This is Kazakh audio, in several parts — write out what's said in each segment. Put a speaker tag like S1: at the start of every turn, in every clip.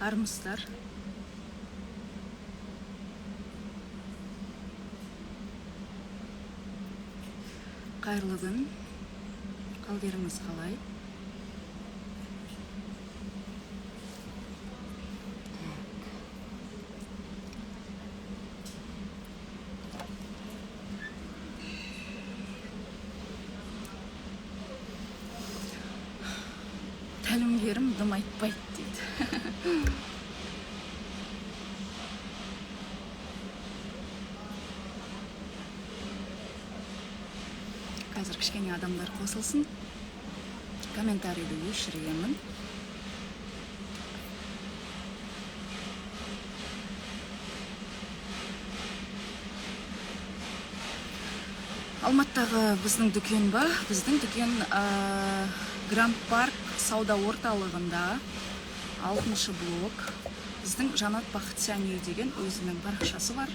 S1: Армысыздар? Қайырлы күн. Қалдеріңіз қалай? Тәлімгерім дым айтпайды дейді. Қазір кішкене адамдар қосылсын. Комментарийді өшіремін. Алматыдағы біздің дүкен ба? Біздің дүкен Гранд Парк сауда орталығында, 6 блок. Біздің Жанат Бақытсяни деген өзінің парақшасы бар.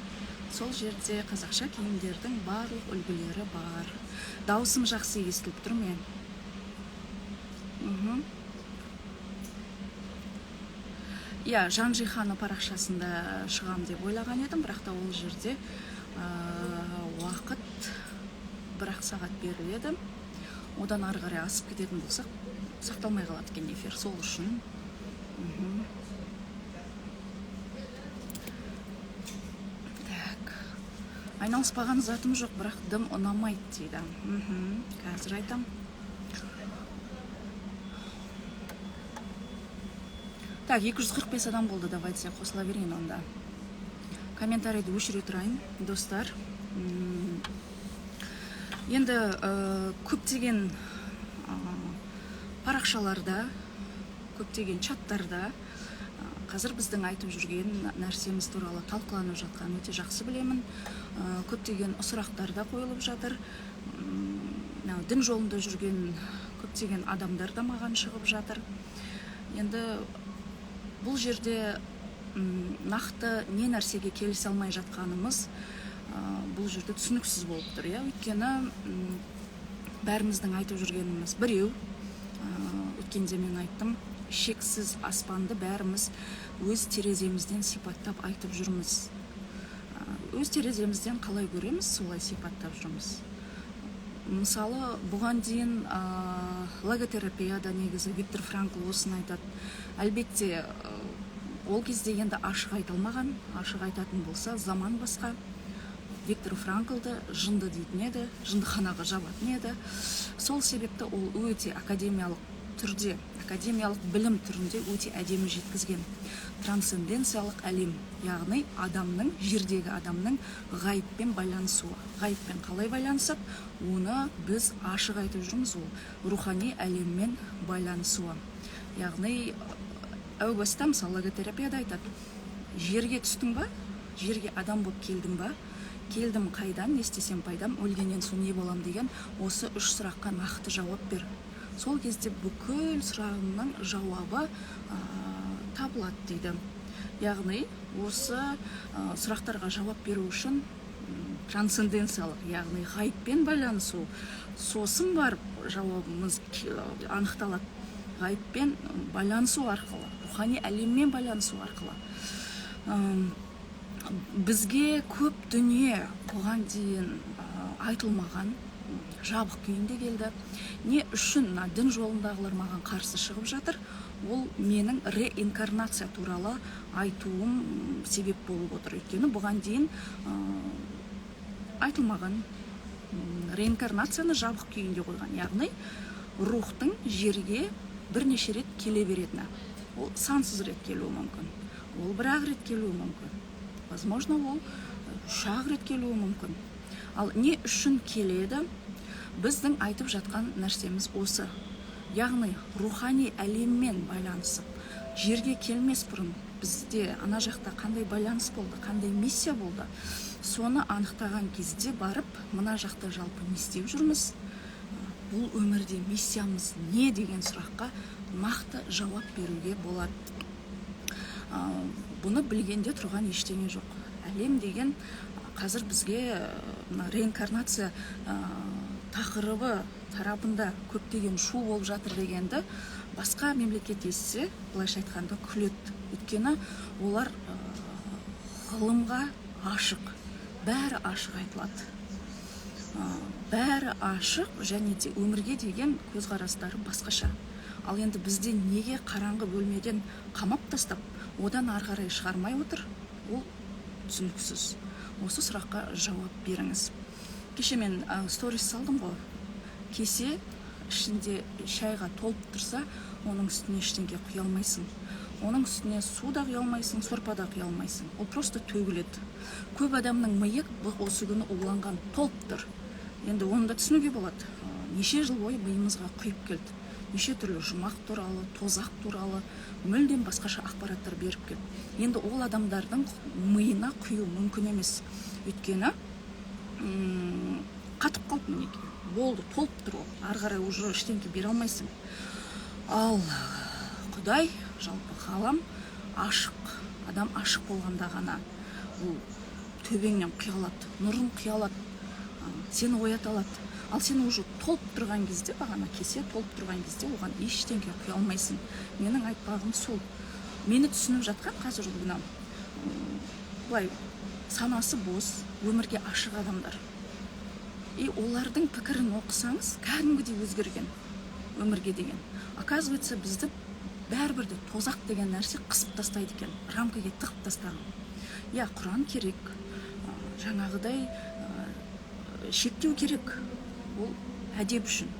S1: Сол жерде қазақша киімдердің барлық үлгілері бар. Дауысым жақсы естіліп тұр ме? Иә, Жан Жиханы парақшасында шығам деп ойлаған едім, бірақ та ол жерде уақыт бір-ақ сағат беріледі. Одан ары қарай асып кететін болсақ, сақталмай қалады екен эфир. Сол үшін. Так. Айналыспаған затым жоқ, бірақ дым ұнамайды дейді. Қазір айтам. Так, 245 адам болды, давайте қосыла берейін онда. Комментарийді өшіре тұрайын, достар. Енді көптеген парақшаларда, көптеген чаттарда қазір біздің айтып жүрген нәрсеміз туралы талқыланып жатқан өте жақсы білемін. Көптеген сұрақтар да қойылып жатыр. Дін жолында жүрген көптеген адамдар да маған шығып жатыр. Енді бұл жерде нақты не нәрсеге келісе алмай жатқанымыз бұл жерде түсініксіз болып тұр, иә? Өйткені бәріміздің айтып жүргеніміз біреу. Өткенде мен айттым, шексіз аспанды бәріміз өз тереземізден сипаттап айтып жүрміз. Өз тереземізден қалай көреміз, солай сипаттап жүрміз. Мысалы, бұған дейін логотерапияда негізі Виктор Франкл осыны айтады. Әлбетте, ол кезде енді ашық айта алмаған, ашық айтатын болса, заман басқа. Виктор Франклды жынды дейтін еді, жындыханаға жабатын еді. Сол себепті ол өте академиялық түрде, академиялық білім түрінде өте әдемі жеткізген. Трансценденциялық әлем, яғни адамның, жердегі адамның ғайыппен байланысуы. Ғайыппен қалай байланысады, оны біз ашық айтып жүрміз, ол рухани әлеммен байланысуы. Яғни, әу баста, мысалы, логотерапияда айтады, жерге түстің ба, жерге адам болып келдің ба, келдім қайдан, не істесем пайдам, өлгеннен соң не болам деген осы үш сұраққа нақты жауап бер. Сол кезде бүкіл сұрағыңның жауабы табылады дейді. Яғни, осы сұрақтарға жауап беру үшін трансценденциялық, яғни ғайыппен байланысу, сосын барып жауабымыз анықталады. Ғайыппен байланысу арқылы, рухани әлеммен байланысу арқылы. Бізге көп дүние бұған дейін айтылмаған, жабық күйінде келді. Не үшін мына дін жолындағылар маған қарсы шығып жатыр? Ол менің реинкарнация туралы айтуым себеп болып отыр. Өйткені бұған дейін айтылмаған, реинкарнацияны жабық күйінде қойған, яғни рухтың жерге бірнеше рет келе беретіні. Ол сансыз рет келуі мүмкін, ол бір-ақ рет келуі мүмкін, возможно, ол үш-ақ рет келуі мүмкін. Ал не үшін келеді? Біздің айтып жатқан нәрсеміз осы. Яғни рухани әлеммен байланысып, жерге келмес бұрын бізде ана жақта қандай байланыс болды, қандай миссия болды, соны анықтаған кезде барып, мына жақта жалпы не істеп жүрміз, бұл өмірде миссиямыз не деген сұраққа нақты жауап беруге болады. Бұны білгенде тұрған ештеңе жоқ. Әлем деген қазір бізге мына реинкарнация тақырыбы тарапында көптеген шу болып жатыр дегенді Басқа мемлекет естісе, былайша айтқанда, күледі. Өйткені олар ғылымға ашық, бәрі ашық айтылады. Бәрі ашық және де өмірге деген көзқарастары басқаша. Ал енді бізде неге қараңғы бөлмеден қамап тастап, одан ары қарай шығармай отыр, ол түсініксіз. Осы сұраққа жауап беріңіз. Кеше мен сторис салдым ғой. Кесе ішінде шайға толып тұрса, оның үстіне ештеңе құя алмайсың. Оның үстіне су да құя алмайсың, сорпа да құя алмайсың. Ол просто төгіледі. Көп адамның миы осы күні уланған, толып тұр. Енді оны да түсінуге болады. Неше жыл бойы миымызға құйып келді. Неше түрлі жұмақ туралы, тозақ туралы мүлдем басқаша ақпараттар беріп келді. Енді ол адамдардың миына құю мүмкін емес. Өйткені қатып қалды, мінекей. Болды, толып тұр ол. Ары қарай уже ештеңке бере алмайсың. Ал Құдай, жалпы ғалам ашық. Адам ашық болғанда ғана ол төбеңнен құя алады, нұрын құя алады, сені оята алады. Ал сен уже толып тұрған кезде, бағана кесе толып тұрған кезде, оған ештеңке құя алмайсың. Менің айтпағым сол. Мені түсініп жатқан қазір мына былай санасы бос, өмірге ашық адамдар. И олардың пікірін оқысаңыз, кәдімгідей өзгерген өмірге деген. Оказывается, бізді бәрібір де тозақ деген нәрсе қысып тастайды екен, рамкаға тығып тастаған. Иә, Құран керек, жаңағыдай шектеу керек, ол әдеп үшін.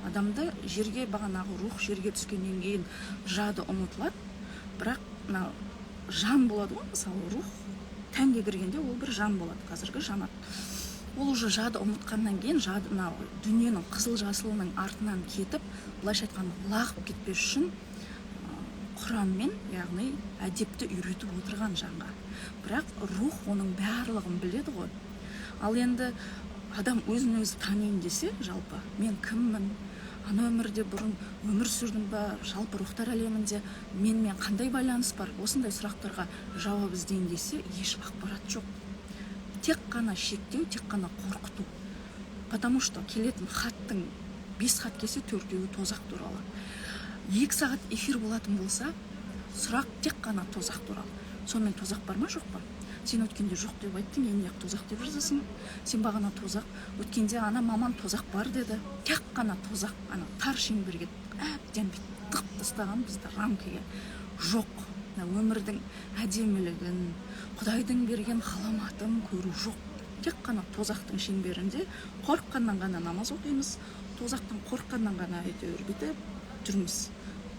S1: Адамды жерге, бағанағы рух жерге түскеннен кейін жады ұмытылады, бірақ мына жан болады ғой. Мысалы, рух тәнге кіргенде ол бір жан болады, қазіргі жанат. Ол уже жады ұмытқаннан кейін жады мына дүниенің қызыл жасылының артынан кетіп, былайша айтқанда, лағып кетпес үшін құранмен, яғни әдепті үйретіп отырған жанға. Бірақ рух оның барлығын біледі ғой. Ал енді адам өзін өзі таниын десе, жалпы мен кіммін, ана өмірде бұрын өмір сүрдім ба, жалпы рухтар әлемінде менімен қандай байланыс бар, осындай сұрақтарға жауап іздейін десе, еш ақпарат жоқ. Тек қана шектеу, тек қана қорқыту. Потому что келетін хаттың, бес хат келсе, төртеуі тозақ туралы. 2 сағат эфир болатын болса, сұрақ тек қана тозақ туралы. Сонымен, тозақ бар ма, жоқ па? Сен өткенде жоқ деп айттың, енді неғып тозақ деп жазасың? Сен бағана тозақ, өткенде ана маман тозақ бар деді. Тек қана тозақ, ана тар шеңберге әбден бүйтіп тығып тастаған бізді рамкаға. Жоқ, мына өмірдің әдемілігін, Құдайдың берген ғаламатын көру жоқ. Тек қана тозақтың шеңберінде қорыққаннан ғана намаз оқимыз, тозақтан қорыққаннан ғана әйтеуір бүйтіп жүрміз.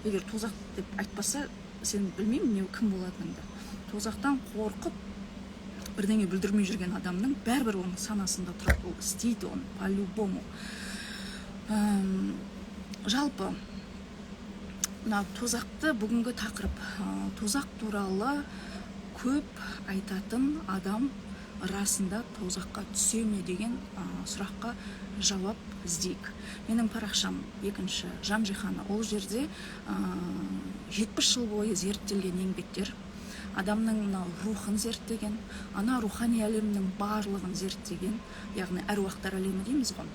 S1: Егер тозақ деп айтпаса, сен білмеймін не кім болатыныңды. Тозақтан қорқып бірдеңе бүлдірмей жүрген адамның бәрібір оның санасында тұрады, ол істейді оны по любому. Жалпы мына тозақты, бүгінгі тақырып, тозақ туралы көп айтатын адам расында тозаққа түсе ме деген сұраққа жауап іздейік. Менің парақшам екінші жан жиһаны. Ол жерде 70 жыл бойы зерттелген еңбектер, адамның мынау рухын зерттеген, ана рухани әлемнің барлығын зерттеген, яғни әруақтар әлемі дейміз ғой,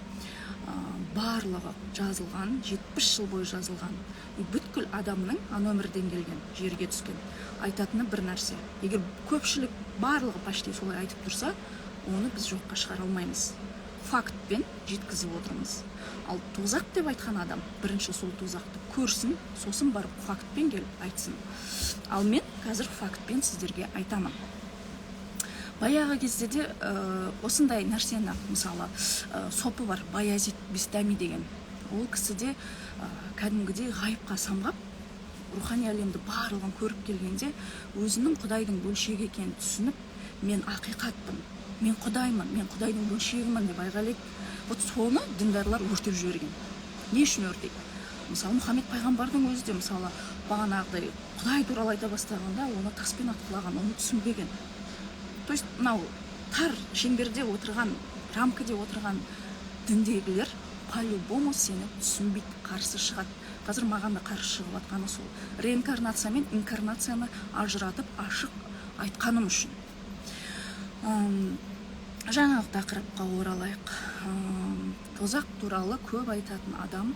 S1: барлығы жазылған, 70 жыл бойы жазылған. И бүткіл адамның ана өмірден келген, жерге түскен айтатыны бір нәрсе. Егер көпшілік барлығы почти солай айтып тұрса, оны біз жоққа шығара алмаймыз, фактпен жеткізіп отырмыз. Ал тозақ деп айтқан адам бірінші сол тозақты көрсін, сосын барып фактпен келіп айтсын. Ал мен қазір фактпен сіздерге айтамын. Баяғы кезде де осындай нәрсені, мысалы, сопы бар, Баязид Бистами деген, ол кісі де кәдімгідей ғайыпқа самғап, рухани әлемді барлығын көріп келгенде, өзінің Құдайдың бөлшегі екенін түсініп, «Мен ақиқатпын, мен Құдаймын, мен Құдайдың бөлшегімін» деп айғайлайды. Вот соны діндарлар өртеп жіберген. Не үшін өртейді? Мысалы, Мұхаммед пайғамбардың өзі де, мысалы, бағанағыдай Құдай туралы айта бастағанда, оны таспен атқылаған, оны түсінбеген. То есть мынау тар шеңберде отырған, рамкада отырған діндегілер по любому сені түсінбейді, қарсы шығады. Қазір маған да қарсы шығып жатқаны сол реинкарнация мен инкарнацияны ажыратып, ашық айтқаным үшін. Жаңағы тақырыпқа оралайық. Тозақ туралы көп айтатын адам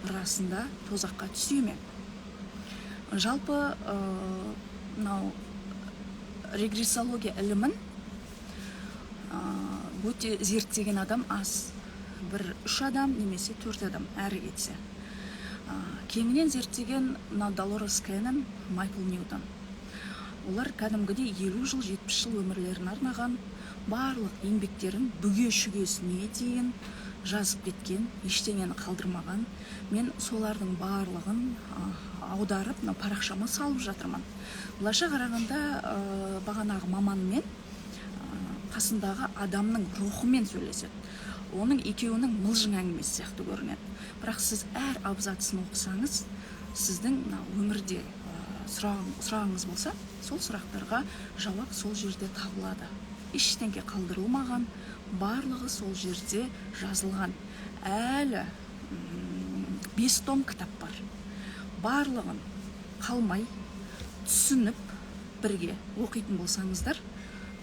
S1: Расында тозаққа түсе ме? Жалпы мынау регрессология ілімін өте зерттеген адам аз, бір үш адам немесе төрт адам әрі кетсе. Кеңінен зерттеген мына Долорес Кэннон, Майкл Ньютон. Олар кәдімгідей 50 жыл, 70 жыл өмірлерін арнаған, барлық еңбектерін бүге шүгесіне дейін жазып кеткен, ештеңені қалдырмаған. Мен солардың барлығын аударып, мына парақшама салып жатырмын. Былайша қарағанда, бағанағы маманмен, қасындағы адамның рухымен сөйлеседі. Оның екеуінің мылжың әңгімесі сияқты көрінеді, бірақ сіз әр абзацын оқысаңыз, сіздің мына өмірде сұрағыңыз болса, сол сұрақтарға жауап сол жерде табылады. Ештеңе қалдырылмаған, барлығы сол жерде жазылған. Әлі 5 том кітап бар. Барлығын қалмай түсініп, бірге оқитын болсаңыздар,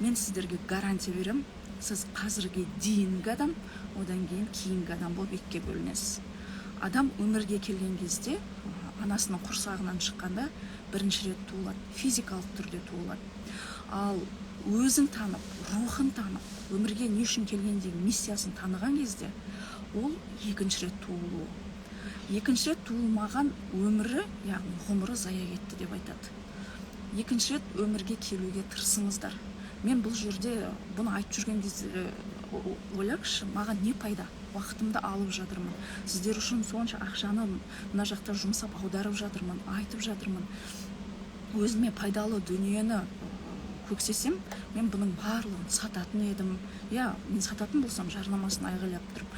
S1: мен сіздерге гарантия беремін: сіз қазірге дейінгі адам, одан кейін кейінгі адам болып екіге бөлінесіз. Адам өмірге келген кезде, анасының құрсағынан шыққанда, бірінші рет туылады, физикалық түрде туылады. Ал өзін танып, рухын танып, өмірге не үшін келгендегі миссиясын таныған кезде, ол екінші рет туылу. Екінші рет туылмаған өмірі, яғни ғұмыры зая кетті деп айтады. Екінші рет өмірге келуге тырысыңыздар. Мен бұл жерде бұны айтып жүрген кезде ойлаңызшы, маған не пайда? Уақытымды алып жатырмын, сіздер үшін сонша ақшаны мына жақта жұмсап, аударып жатырмын, айтып жатырмын. Өзіме пайдалы дүниені көксесем, мен бұның барлығын сататын едім. Иә, мен сататын болсам, жарнамасын айғайлап тұрып,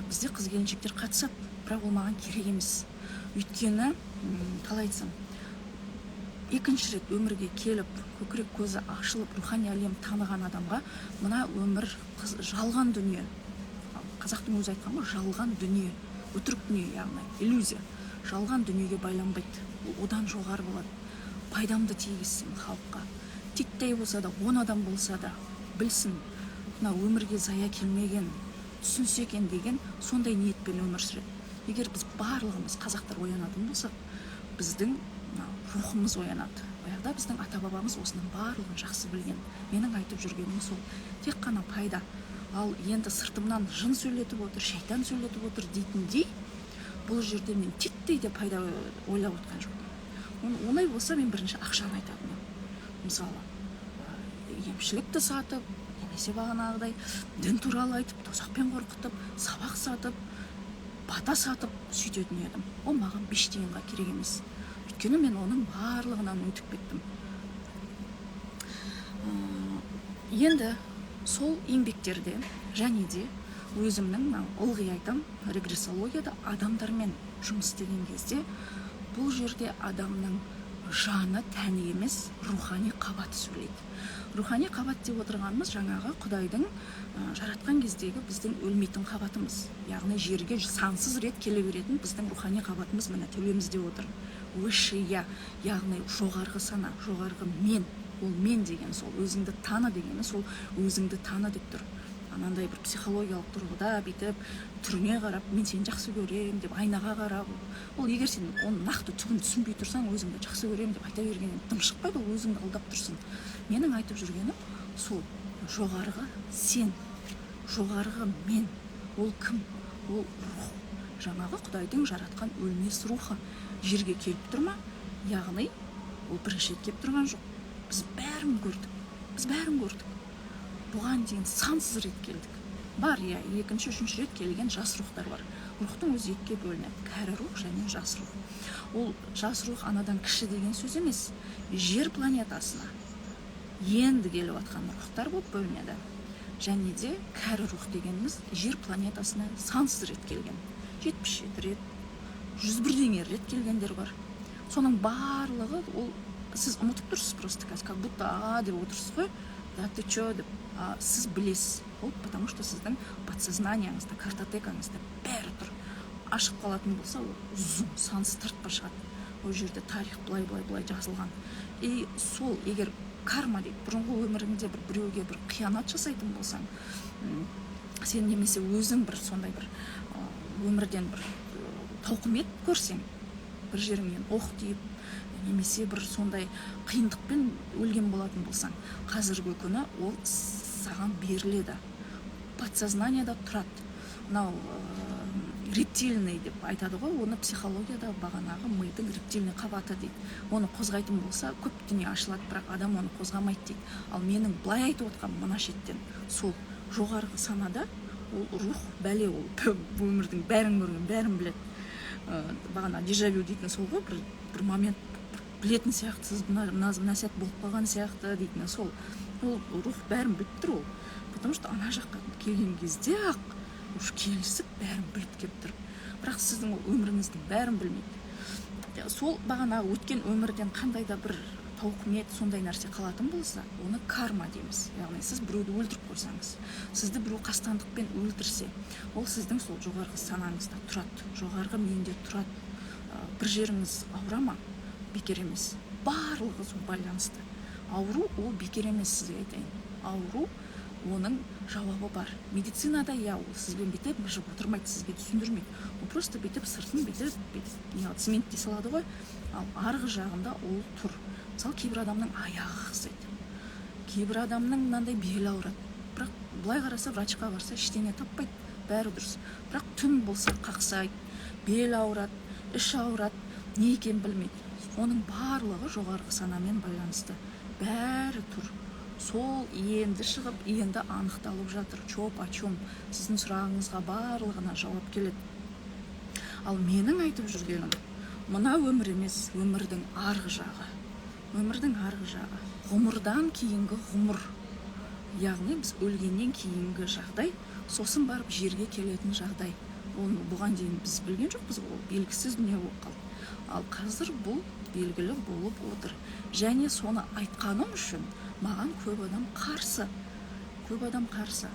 S1: бізде қыз келіншектер қатысады, бірақ ол маған керек емес. Өйткені, қалай айтсам, екінші рет өмірге келіп, көкірек көзі ашылып, рухани әлем таныған адамға мына өмір жалған дүние. Қазақтың өзі айтқан ғой, жалған дүние, өтірік дүние, яғни иллюзия. Жалған дүниеге байланбайды, ол одан жоғары болады. Пайдамды тигізсін халыққа, титтей болса да, 10 адам болса да білсін, мына өмірге зая келмеген, түсінсе екен деген сондай ниетпен өмір сүреді. Егер біз барлығымыз, қазақтар, оянатын болсақ, біздің мына рухымыз оянады. Баяғыда біздің ата бабамыз осының барлығын жақсы білген. Менің айтып жүргенім сол, тек қана пайда. Ал енді сыртымнан жын сөйлетіп отыр, шайтан сөйлетіп отыр дейтіндей, бұл жерде мен титтей де пайда ойлап отқан жоқпын. Оңай болса, мен бірінші ақшаны айтатын едім. Мысалы, емшілікті сатып немесе бағанағыдай дін туралы айтып, тозақпен қорқытып, сабақ сатып, бата сатып сөйтетін едім. Ол маған беш тиынға керек емес, өйткені мен оның барлығынан өтіп кеттім. Енді сол еңбектерде және де өзімнің мынау ылғи айтам, регрессологияда адамдармен жұмыс істеген кезде, бұл жерде адамның жаны, тәні емес, рухани қабаты сөйлейді. Рухани қабат деп отырғанымыз жаңағы Құдайдың жаратқан кездегі біздің өлмейтін қабатымыз, яғни жерге сансыз рет келе беретін біздің рухани қабатымыз міне төбемізде отыр. Высший я, яғни жоғарғы сана, жоғарғы мен. Ол мен деген сол өзіңді таны дегені, сол өзіңді таны деп тұр. Анандай бір психологиялық тұрғыда бүйтіп түріңе қарап, мен сені жақсы көремін деп, айнаға қарап, ол егер сен оның нақты түгін түсінбей тұрсаң, өзіңді жақсы көремін деп айта бергеннен дым шықпайды, ол өзіңді алдап тұрсың. Менің айтып жүргенім сол жоғарғы сен, жоғарғы мен. Ол кім? Ол рух, жаңағы Құдайдың жаратқан өлмес рухы жерге келіп тұр ма? Яғни ол бірінші рет келіп тұрған жоқ. Біз бәрін көрдік, біз бәрін көрдік, бұған дейін сансыз рет келдік. Бар, иә, екінші, үшінші рет келген жас рухтар бар. Рухтың өзі екіге бөлінеді: кәрі рух және жас рух. Ол жас рух анадан кіші деген сөз емес, жер планетасына енді келіп жатқан рухтар болып бөлінеді. Және де кәрі рух дегеніміз жер планетасына сансыз рет келген, 77 рет, жүз бірдеңе рет келгендер бар. Соның барлығы ол сіз ұмытып тұрсыз просто қазір, как будто а деп отырсыз ғой, да ты че деп. А сіз білесіз ол, потому что сіздің подсознанияңызда, картотекаңызда бәрі тұр. Ашып қалатын болса, ол ұзын сансыз тартпа шығады. Ол жерде тарих былай, былай, былай жазылған. И сол егер карма дейді, бұрынғы өміріңде бір біреуге бір қиянат жасайтын болсаң, сен немесе өзің бір сондай бір өмірден бір Тауқымет көрсең, бір жеріңнен оқ тиіп немесе бір сондай қиындықпен өлген болатын болсаң, қазіргі күні ол саған беріледі, подсознанияда тұрады. Мынау рептильный деп айтады ғой оны психологияда, бағанағы мидың рептильный қабаты дейді. Оны қозғайтын болса, көп дүние ашылады, бірақ адам оны қозғамайды дейді. Ал менің былай айтып отқаным, мына шеттен сол жоғарғы санада ол рух бәле, ол өмірдің бәрін көрген, бәрін біледі. Бағана дежавю дейтін сол ғой, бір момент бір білетін сияқтысыз, мына сәт болып қалған сияқты дейтіні сол. Ол рух бәрін біліп тұр ол, потому что ана жаққа келген кезде ақ уже келісіп, бәрін біліп келіп тұр. Бірақ сіздің ол өміріңіздің бәрін білмейді. Сол бағанағы өткен өмірден қандай да бір тауқымет, сондай нәрсе қалатын болса, оны карма дейміз. Яғни сіз біреуді өлтіріп қойсаңыз, сізді біреу қастандықпен өлтірсе, ол сіздің сол жоғарғы санаңызда тұрады, жоғарғы миінде тұрады. Бір жеріңіз ауыра ма, бекер емес, барлығы сол байланысты. Ауру ол бекер емес, сізге айтайын, ауру оның жауабы бар медицинада. Иә, ол сізбен бүйтіп мыжып отырмайды, сізге түсіндірмейді, ол просто бүйтіп сыртын бүйтіп не қылады, цементтей салады ғой, ал арғы жағында ол тұр. Мысалы, кейбір адамның аяғы қақсайды, кейбір адамның мынандай белі ауырады, бірақ былай қараса, врачқа барса, ештеңе таппайды, бәрі дұрыс. Бірақ түн болса, қақсайды, бел ауырады, іш ауырады, не екенін білмейді. Оның барлығы жоғарғы санамен байланысты, бәрі тұр. Сол енді шығып, енді анықталып жатыр, чё почем. Сіздің сұрағыңызға барлығына жауап келеді. Ал менің айтып жүргенім мына өмір емес, өмірдің арғы жағы, өмірдің арғы жағы, ғұмырдан кейінгі ғұмыр, яғни біз өлгеннен кейінгі жағдай, сосын барып жерге келетін жағдай. Оны бұған дейін біз білген жоқпыз ғой, ол белгісіз дүние болып қалды. Ал қазір бұл белгілі болып отыр. Және соны айтқаным үшін маған көп адам қарсы, көп адам қарсы,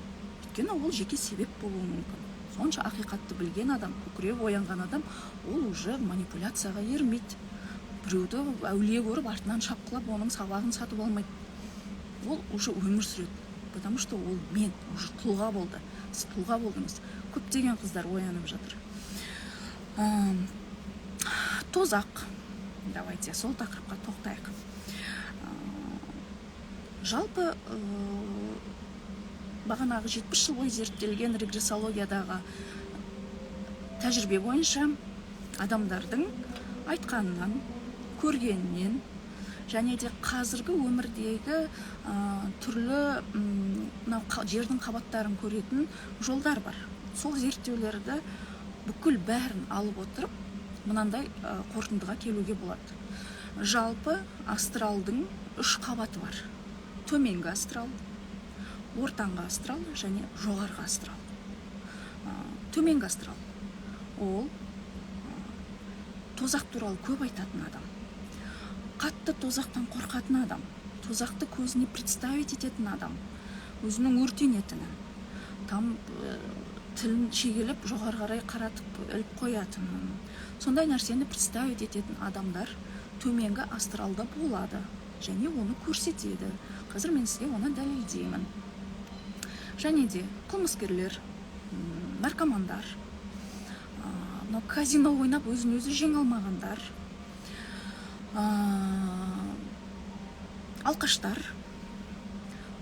S1: өйткені ол жеке себеп болуы мүмкін. Сонша ақиқатты білген адам, көкірегі оянған адам, ол уже манипуляцияға ермейді, біреуді әулие көріп, артынан шапқылап, оның сабағын сатып алмайды. Ол уже өмір сүреді, потому что ол мен уже тұлға болды. Сіз тұлға болдыңыз. Көптеген қыздар оянып жатыр. Тозақ, давайте сол тақырыпқа тоқтайық. Жалпы бағанағы 70 жыл бойы зерттелген регрессологиядағы тәжірибе бойынша, адамдардың айтқанынан, көргенінен және де қазіргі өмірдегі түрлі мынау жердің қабаттарын көретін жолдар бар, сол зерттеулерді бүкіл бәрін алып отырып, мынандай қорытындыға келуге болады. Жалпы астралдың үш қабаты бар: төменгі астрал, ортаңғы астрал және жоғарғы астрал. Төменгі астрал ол тозақ туралы көп айтатын адам, қатты тозақтан қорқатын адам, тозақты көзіне представить ететін адам, өзінің өртенетінін, там тілін шегелеп, жоғары қарай қаратып іліп қоятынын, сондай нәрсені представить ететін адамдар төменгі астралда болады және оны көрсетеді. Қазір мен сізге оны дәлелдеймін. Және де қылмыскерлер, наркомандар, мынау казино ойнап, өзін өзі жеңе алмағандар, алқаштар,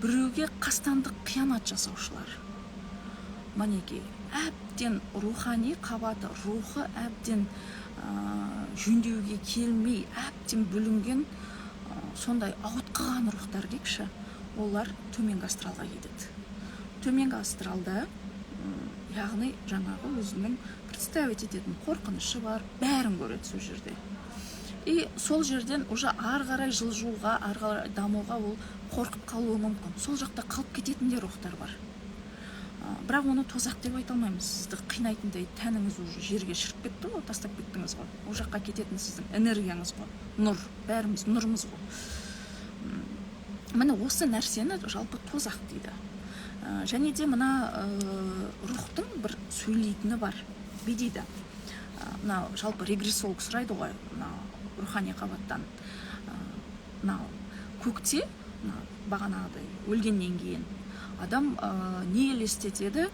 S1: біреуге қастандық, қиянат жасаушылар, мінекей, әбден рухани қабаты, рухы әбден жөндеуге келмей, әбден бүлінген, сондай ауытқыған рухтар дейікші, олар төменгі астралға кетеді. Төменгі астралда яғни жаңағы өзінің представить ететін қорқынышы бар, бәрін көреді сол жерде. И сол жерден уже ары қарай жылжуға, ары қарай дамуға ол қорқып қалуы мүмкін. Сол жақта қалып кететін де рухтар бар. Бірақ оны тозақ деп айта алмаймыз. Сізді қинайтындай тәніңіз уже жерге шіріп кетті ғой, тастап кеттіңіз ғой. Ол жаққа кететін сіздің энергияңыз ғой, нұр, бәріміз нұрмыз ғой. Міне, осы нәрсені жалпы тозақ дейді. Және де мына рухтың бір сөйлейтіні бар, бүй дейді. Мына жалпы регрессолог сұрайды ғой мына рухани қабаттан: мынау көкте, мына бағанағыдай өлгеннен кейін адам не елестетеді,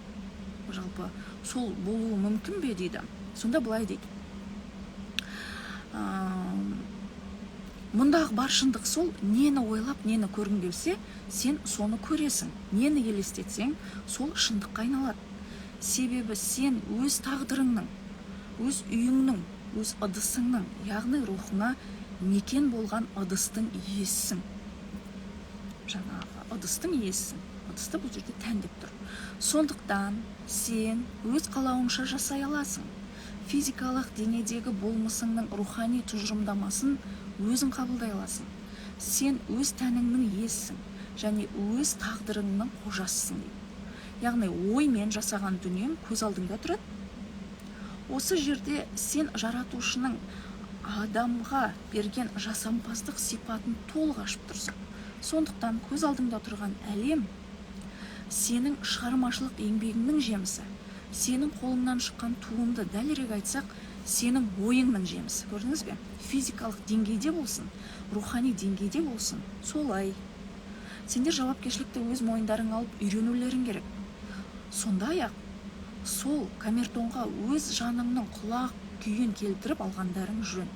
S1: жалпы сол болуы мүмкін бе дейді. Сонда былай дейді. Мұндағы бар шындық сол: нені ойлап, нені көргің келсе, сен соны көресің. Нені елестетсең, сол шындыққа айналады. Себебі сен өз тағдырыңның, өз үйіңнің, өз ыдысыңның, яғни рухыңа мекен болған ыдыстың иесісің. Жаңағы ыдыстың иесісің. Ыдысты бұл жерде тән деп тұр. Сондықтан сен өз қалауыңша жасай аласың. Физикалық денедегі болмысыңның рухани тұжырымдамасын өзің қабылдай аласың. Сен өз тәніңнің иесісің және өз тағдырыңның қожасысың дейді. Яғни оймен жасаған дүниең көз алдыңда тұрады. Осы жерде сен жаратушының адамға берген жасампаздық сипатын толық ашып тұрсың. Сондықтан көз алдыңда тұрған әлем сенің шығармашылық еңбегіңнің жемісі, сенің қолыңнан шыққан туынды, дәлірек айтсақ, сенің ойыңның жемісі. Көрдіңіз бе? Физикалық деңгейде болсын, рухани деңгейде болсын, солай. Сендер жауапкершілікті өз мойындарыңа алып үйренулерің керек. Сондай ақ сол камертонға өз жаныңның құлақ күйін келтіріп алғандарың жөн.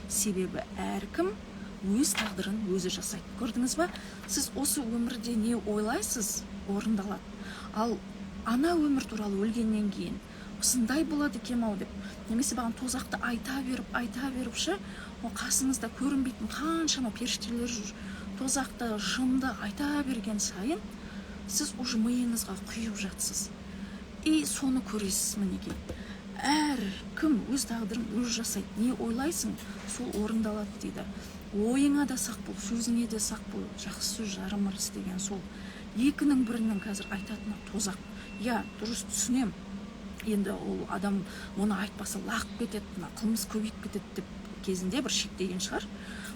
S1: Себебі әркім өз тағдырын өзі жасайды. Көрдіңіз ба? Сіз осы өмірде не ойлайсыз, орындалады. Ал ана өмір туралы өлгеннен кейін осындай болады екен ау деп немесе маған тозақты айта беріп, айта беріп ше, ол қасыңызда көрінбейтін қаншама періштелер жүр. Тозақты, жынды айта берген сайын сіз уже миыңызға құйып жатсыз и соны көресіз. Мінекей, әркім өз тағдырын өзі жасайды. Не ойлайсың, сол орындалады дейді. Ойыңа да сақ бол, сөзіңе де сақ бол. Жақсы сөз жарым ырыс деген сол. Екінің бірінің қазір айтатыны тозақ. Иә, дұрыс, түсінемін. Енді ол адам оны айтпаса, лағып кетеді, мына қылмыс көбейіп кетеді деп кезінде бір шектеген шығар.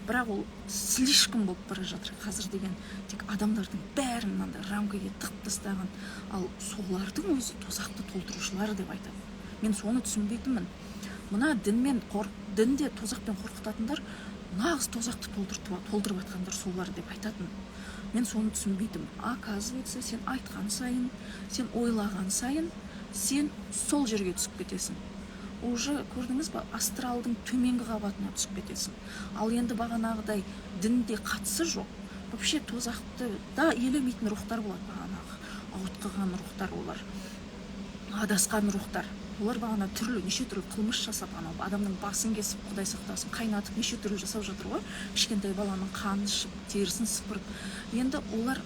S1: Бірақ ол слишком болып бара жатыр қазір деген. Тек адамдардың бәрін мынандай рамкаға тығып тастаған. Ал солардың өзі тозақты толтырушылар деп айтады. Мен соны түсінбейтінмін. Мына дінмен дінде тозақпен қорқытатындар, нағыз тозақты толтырып жатқандар солар деп айтатын. Мен соны түсінбейтінмін. Оказывается, сен айтқан сайын, сен ойлаған сайын, сен сол жерге түсіп кетесің уже. Көрдіңіз ба? Астралдың төменгі қабатына түсіп кетесің. Ал енді бағанағыдай дінде қатысы жоқ, вообще тозақты да елемейтін рухтар болады. Бағанағы ауытқыған рухтар, олар адасқан рухтар. Олар бағана түрлі, неше түрлі қылмыс жасап, анау адамның басын кесіп, құдай сақтасын, қайнатып, неше түрлі жасап жатыр ғой, кішкентай баланың қанын ішіп, терісін сыпырып. Енді олар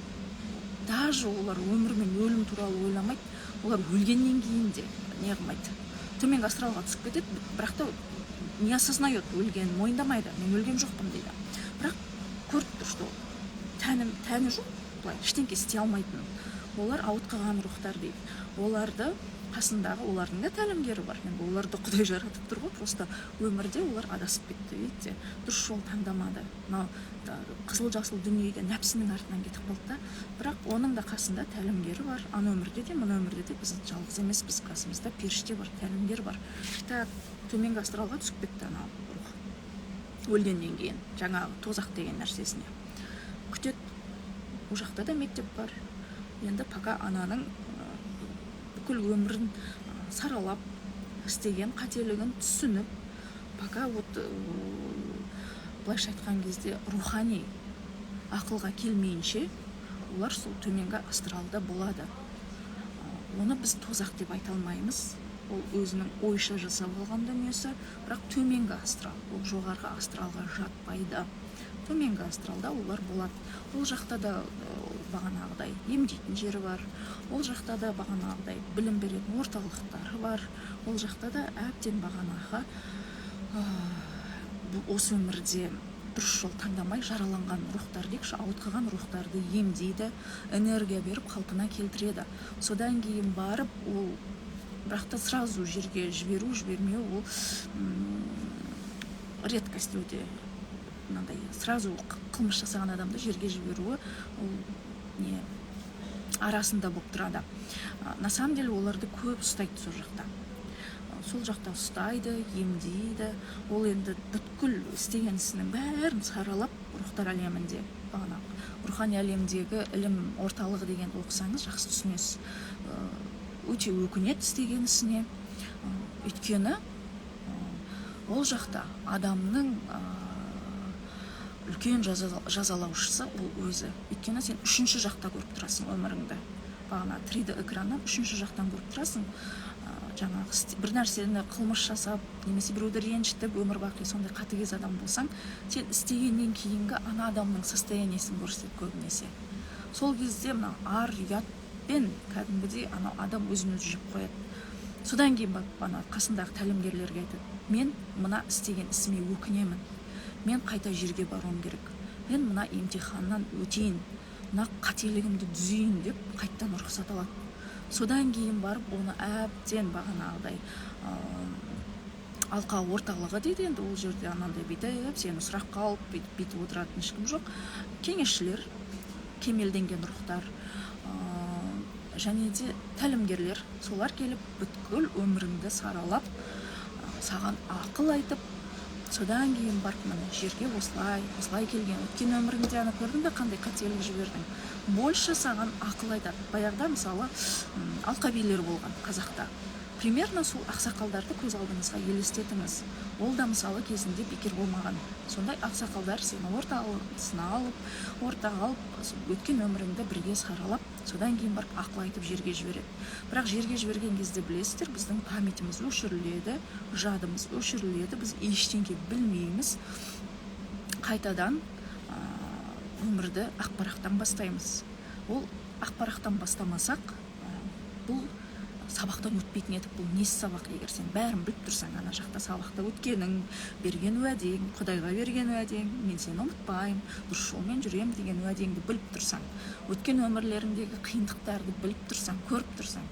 S1: даже, олар өмір мен өлім туралы ойламайды. Олар өлгеннен кейін де не қылмайды, төменгі астралға түсіп кетеді, бірақ та не осознает өлгенін, мойындамайды. «Мен өлген жоқпын», – дейді. Бірақ көріп тұр, что тәні жоқ, былай ештеңке істей алмайтын. Олар ауытқыған рухтар дейді. Оларды қасындағы, олардың да тәлімгері бар. Енді оларды құдай жаратып тұр ғой. Просто өмірде олар адасып кетті, видите, дұрыс жол таңдамады. Мынау қызыл жасыл дүниеге, нәпсінің артынан кетіп қалды да. Бірақ оның да қасында тәлімгері бар. Ана өмірде де, мына өмірде де біз жалғыз емеспіз, қасымызда періште бар, тәлімгер бар. Так, төменгі астралға түсіп кетті анау рух өлгеннен кейін, жаңағы тозақ деген нәрсесіне күтеді. Ол жақта да мектеп бар. Енді пока ананың бүкіл өмірін саралап, істеген қателігін түсініп, пока вот былайша айтқан кезде рухани ақылға келмейінше, олар сол төменгі астралда болады. Оны біз тозақ деп айта алмаймыз, ол өзінің ойша жасап алған дүниесі. Бірақ төменгі астрал, ол жоғарғы астралға жатпайды. Төменгі астралда олар болады. Ол жақта да бағанағыдай емдейтін жері бар, ол жақта да бағанағыдай білім беретін орталықтары бар. Ол жақта да әбден бағанағы осы өмірде дұрыс жол таңдамай жараланған рухтар дейікші, ауытқыған рухтарды емдейді, энергия беріп, қалпына келтіреді. Содан кейін барып ол, бірақ та сразу жерге жіберу, жібермеу ол редкость өте. Мынандай сразу қылмыс жасаған адамды жерге жіберуі ол не арасында болып тұрады. На самом деле оларды көп ұстайды сол жақта. Сол жақта ұстайды, емдейді. Ол енді бүткіл істеген ісінің бәрін саралап, рухтар әлемінде, бағанағы рухани әлемдегі ілім орталығы дегенді оқысаңыз, жақсы түсінесіз. Өте өкінеді істеген ісіне. Өйткені Ол жақта адамның үлкен жазалаушысы ол өзі, өйткені сен үшінші жақта көріп тұрасың өміріңді. Бағана 3D экраннан үшінші жақтан көріп тұрасың. Жаңағы бір нәрсені, қылмыс жасап немесе біреуді ренжітіп, өмір бақи сондай қатыгез адам болсаң, сен істегеннен кейінгі ана адамның состояние сін көрсетеді көбінесе. Сол кезде мына ар ұятпен кәдімгідей анау адам өзін өзі жеп қояды. Содан кейін барып ана қасындағы тәлімгерлерге айтады: «Мен мына істеген ісіме өкінемін, мен қайта жерге баруым керек, мен мына емтиханнан өтейін, мына қателігімді түзейін», – деп қайтадан рұқсат алады. Содан кейін барып оны әбден бағанағыдай алқа орталығы дейді енді. Ол жерде анандай бүйтіп сені сұраққа алып, бүйтіп бүйтіп отыратын ешкім жоқ. Кеңесшілер, кемелденген рухтар және де тәлімгерлер, солар келіп, бүткіл өміріңді саралап, саған ақыл айтып, содан кейін барып: «Міне, жерге осылай осылай келген, өткен өміріңде ана көрдің бе, қандай қателік жібердің?» Больше саған ақыл айтады. Баяғыда, мысалы, алқабилер болған қазақта. Примерно сол ақсақалдарды көз алдыңызға елестетіңіз. Ол да, мысалы, кезінде бекер болмаған. Сондай ақсақалдар сені ортасына алып, ортаға алып, өткен өміріңді бірге саралап, содан кейін барып ақыл айтып, жерге жібереді. Бірақ жерге жіберген кезде, білесіздер, біздің память іміз өшіріледі, жадымыз өшіріледі, біз ештеңе білмейміз. Қайтадан өмірді ақ парақтан бастаймыз. Ол ақ парақтан бастамасақ, бұл сабақтан өтпейтін едік. Бұл несі сабақ, егер сен бәрін біліп тұрсаң? Ана жақта сабақта өткенің, берген уәдең, құдайға берген уәдең, «мен сені ұмытпаймын, дұрыс жолмен жүремін» деген уәдеңді біліп тұрсаң, өткен өмірлеріңдегі қиындықтарды біліп тұрсаң, көріп тұрсаң,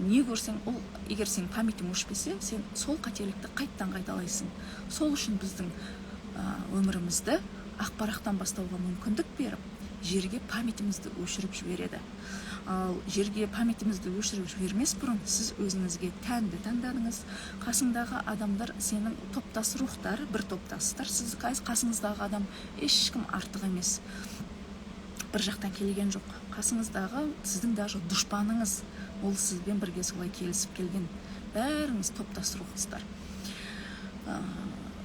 S1: не көрсең ол, егер сенің память ің өшпесе, сен сол қателікті қайттан қайталайсың. Сол үшін біздің өмірімізді ақ парақтан бастауға мүмкіндік беріп, жерге память імізді өшіріп жібереді. Ал жерге память імізді өшіріп жібермес бұрын сіз өзіңізге тәнді таңдадыңыз. Қасыңдағы адамдар сенің топтас рухтар, бір топтасыздар. Сіз, қасыңыздағы адам ешкім артық емес, бір жақтан келген жоқ. Қасыңыздағы сіздің даже дұшпаныңыз, ол сізбен бірге солай келісіп келген. Бәріңіз топтас рухсыздар.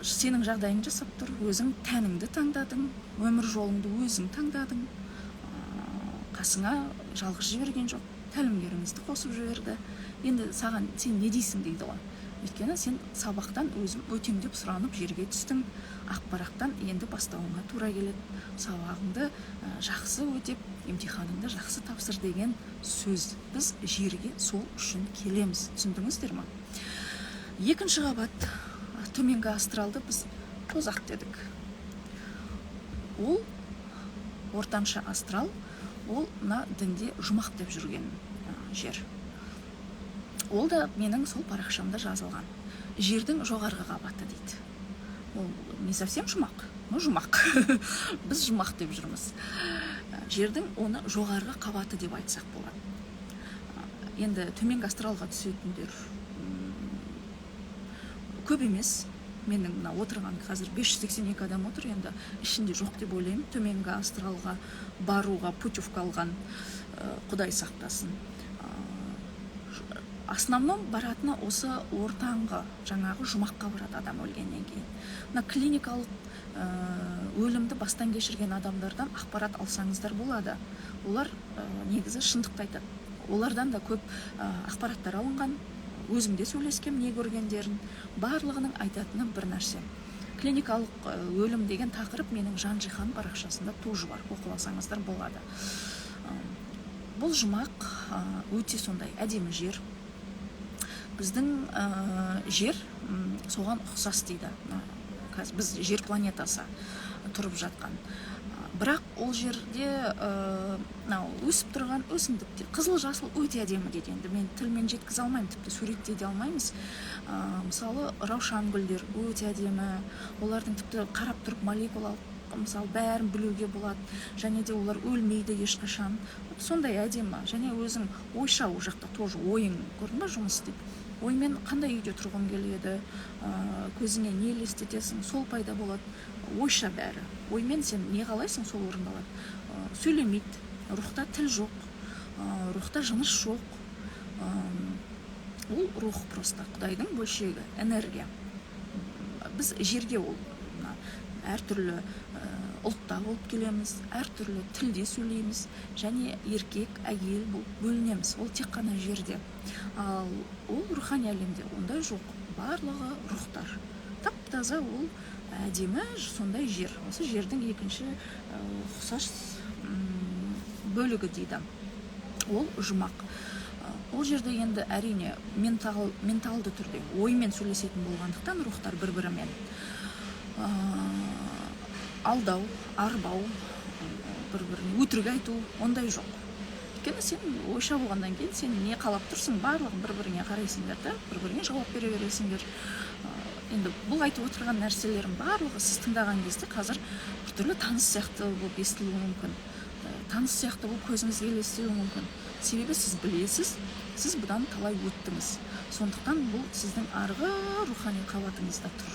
S1: Сенің жағдайың жасап тұр. Өзің тәніңді таңдадың, өмір жолыңды өзің таңдадың. Қасыңа жалғыз жіберген жоқ, тәлімгеріңізді қосып жіберді. Енді саған «сен не дейсің?» дейді ғой. Өйткені сен сабақтан өзім өтем деп сұранып жерге түстің. Ақ парақтан енді бастауыңа тура келеді. Сабағыңды жақсы өтеп, емтиханыңды жақсы тапсыр деген сөз. Біз жерге сол үшін келеміз, түсіндіңіздер ма? Екінші қабат, төменгі астралды біз тозақ дедік. Ол ортаншы астрал, ол мына дінде жұмақ деп жүрген жер. Ол да менің сол парақшамда жазылған, жердің жоғарғы қабаты дейді. Ол не совсем жұмақ, но жұмақ, біз жұмақ деп жүрміз. Жердің оны жоғарғы қабаты деп айтсақ болады. Енді төменгі астралға түсетіндер көп емес. Менің мына отырған қазір 582 адам отыр, енді ішінде жоқ деп ойлаймын төменгі астралға баруға путевка алған, құдай сақтасын. Основном баратыны осы ортаңғы, жаңағы жұмаққа барады адам өлгеннен кейін. Мына клиникалық өлімді бастан кешірген адамдардан ақпарат алсаңыздар болады. Олар негізі шындықты айтады. Олардан да көп ақпараттар алынған. Өзім де сөйлескем, не көргендерін. Барлығының айтатыны бір нәрсе. Клиникалық өлім деген тақырып менің Жан Жихан парақшасында тоже бар, оқып алсаңыздар болады. Бұл жұмақ өте сондай әдемі жер. Біздің жер соған ұқсас дейді. Мына қазір біз жер планетасы тұрып жатқан. Бірақ ол жерде мынау өсіп тұрған өсімдіктер қызыл, жасыл, өте әдемі дейді. Енді мен тілмен жеткізе алмаймын, тіпті суреттей де алмаймыз. Мысалы, раушан гүлдер өте әдемі. Олардың тіпті қарап тұрып молекулалық, мысалы, бәрін білуге болады. Және де олар өлмейді ешқашан, сондай әдемі. Және өзің ойша, ол жақта тоже ойың, көрдің ба, жұмыс істейді. Оймен қандай үйде тұрғың келеді, көзіңе не елестетесің, сол пайда болады. Ойша бәрі, оймен сен не қалайсың, сол орындалады. Сөйлемейді рухта, тіл жоқ, рухта жыныс жоқ. Ол рух просто құдайдың бөлшегі, энергия. Біз жерге ол әртүрлі ұлтта болып келеміз, әртүрлі тілде сөйлейміз және еркек, әйел болып бөлінеміз. Ол тек қана жерде. Ал ол рухани әлемде ондай жоқ. Барлығы рухтар. Тап-таза ол әдемі сондай жер. Осы жердің екінші ұқсас бөлігі дейді. Ол жұмақ. Ол жерде енді әрине менталды түрде оймен сөйлесетін болғандықтан рухтар бір-бірімен алдау, арбау, бір-біріне өтірік айту ондай жоқ. Өйткені сен ойша болғаннан кейін сен не қалап тұрсың, барлығын бір-біріңе қарайсыңдар да, бір-біріңе жауап бере бересіңдер. Енді бұл айтып отырған нәрселердің барлығы сіз тыңдаған кезде қазір біртүрлі таныс сияқты болып естілуі мүмкін. Таныс сияқты болып көзіңізге елестеуі мүмкін. Себебі сіз білесіз, сіз бұдан талай өттіңіз. Сондықтан бұл сіздің арғы рухани қабатыңызда тұр.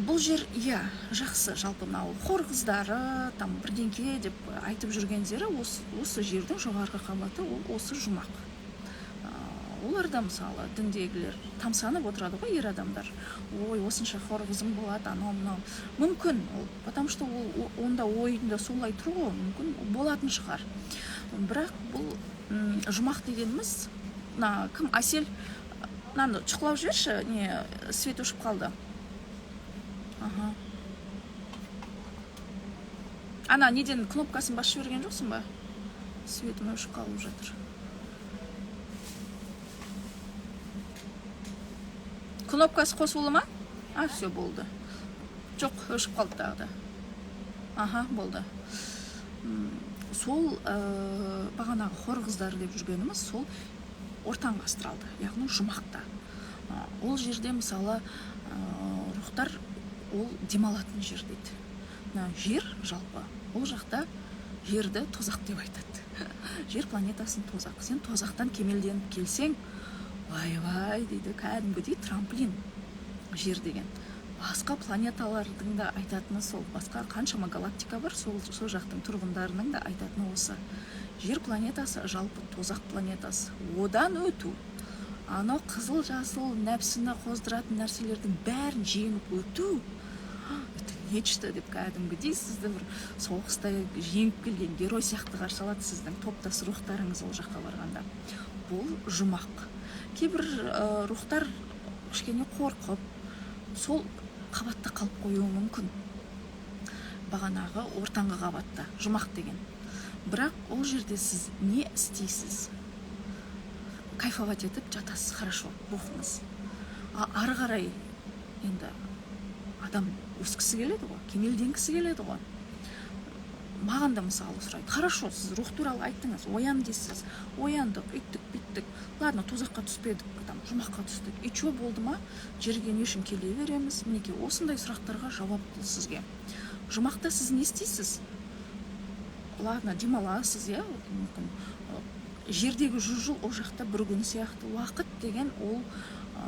S1: Бұл жер, иә, жақсы, жалпы мынау хор қыздары, там бірдеңке деп айтып жүргендері осы жердің жоғарғы қабаты, ол осы жұмақ. Олар да мысалы діндегілер тамсанып отырады ғой, ер адамдар. Ой, осынша хор қызым болады, анау мынау. Мүмкін ол, потому что ол онда ойында солай тұр ғой, мүмкін болатын шығар. Бірақ бұл жұмақ дегеніміз, мына кім, Әсел, мынаны шұқылап жіберші, не, свет өшіп қалды. Аха. Ана неден кнопкасын басып жіберген жоқсың ба? Светім өшіп қалып жатыр. Кнопкасы қосулы ма? А, все, болды. Жоқ, өшіп қалды тағы да. Аха, болды. Сол бағанағы хор қыздары деп жүргеніміз сол ортаңғы астралда, яғни жұмақта. Ол жерде мысалы рухтар ол демалатын жер дейді. Мына жер жалпы ол жақта жерді тозақ деп айтады. Жер планетасын тозақ. Сен тозақтан кемелденіп келсең, вай-вай дейді, кәдімгідей трамплин жер деген. Басқа планеталардың да айтатыны сол. Басқа қаншама галактика бар, сол жақтың тұрғындарының да айтатыны осы. Жер планетасы жалпы тозақ планетасы. Одан өту, анау қызыл жасыл нәпсіні қоздыратын нәрселердің бәрін жеңіп өту, это нечто деп кәдімгідей сізді бір соғыста жеңіп келген герой сияқты қарсы алады сіздің топтас рухтарыңыз ол жаққа барғанда. Бұл жұмақ. Кейбір рухтар кішкене қорқып, сол қабатта қалып қоюы мүмкін. Бағанағы ортаңғы қабатта, жұмақ деген. Бірақ ол жерде сіз не істейсіз? Кайфовать етіп жатасыз, хорошо, рухыңыз. А ары қарай енді адам өскісі келеді ғой, кемелденгісі келеді ғой. Маған да мысалы сұрайды, хорошо, сіз рух туралы айттыңыз, оян дейсіз, ояндық, үйттік, бүйттік, ладно, тозаққа түспедік, там, жұмаққа түстік, и чё болды ма, жерге не үшін келе береміз? Мінекей, осындай сұрақтарға жауап бұл сізге. Жұмақта сіз не істейсіз? Ладно, демаласыз, иә, мүмкін. Жердегі 100 жыл ол жақта бір күн сияқты. Уақыт деген ол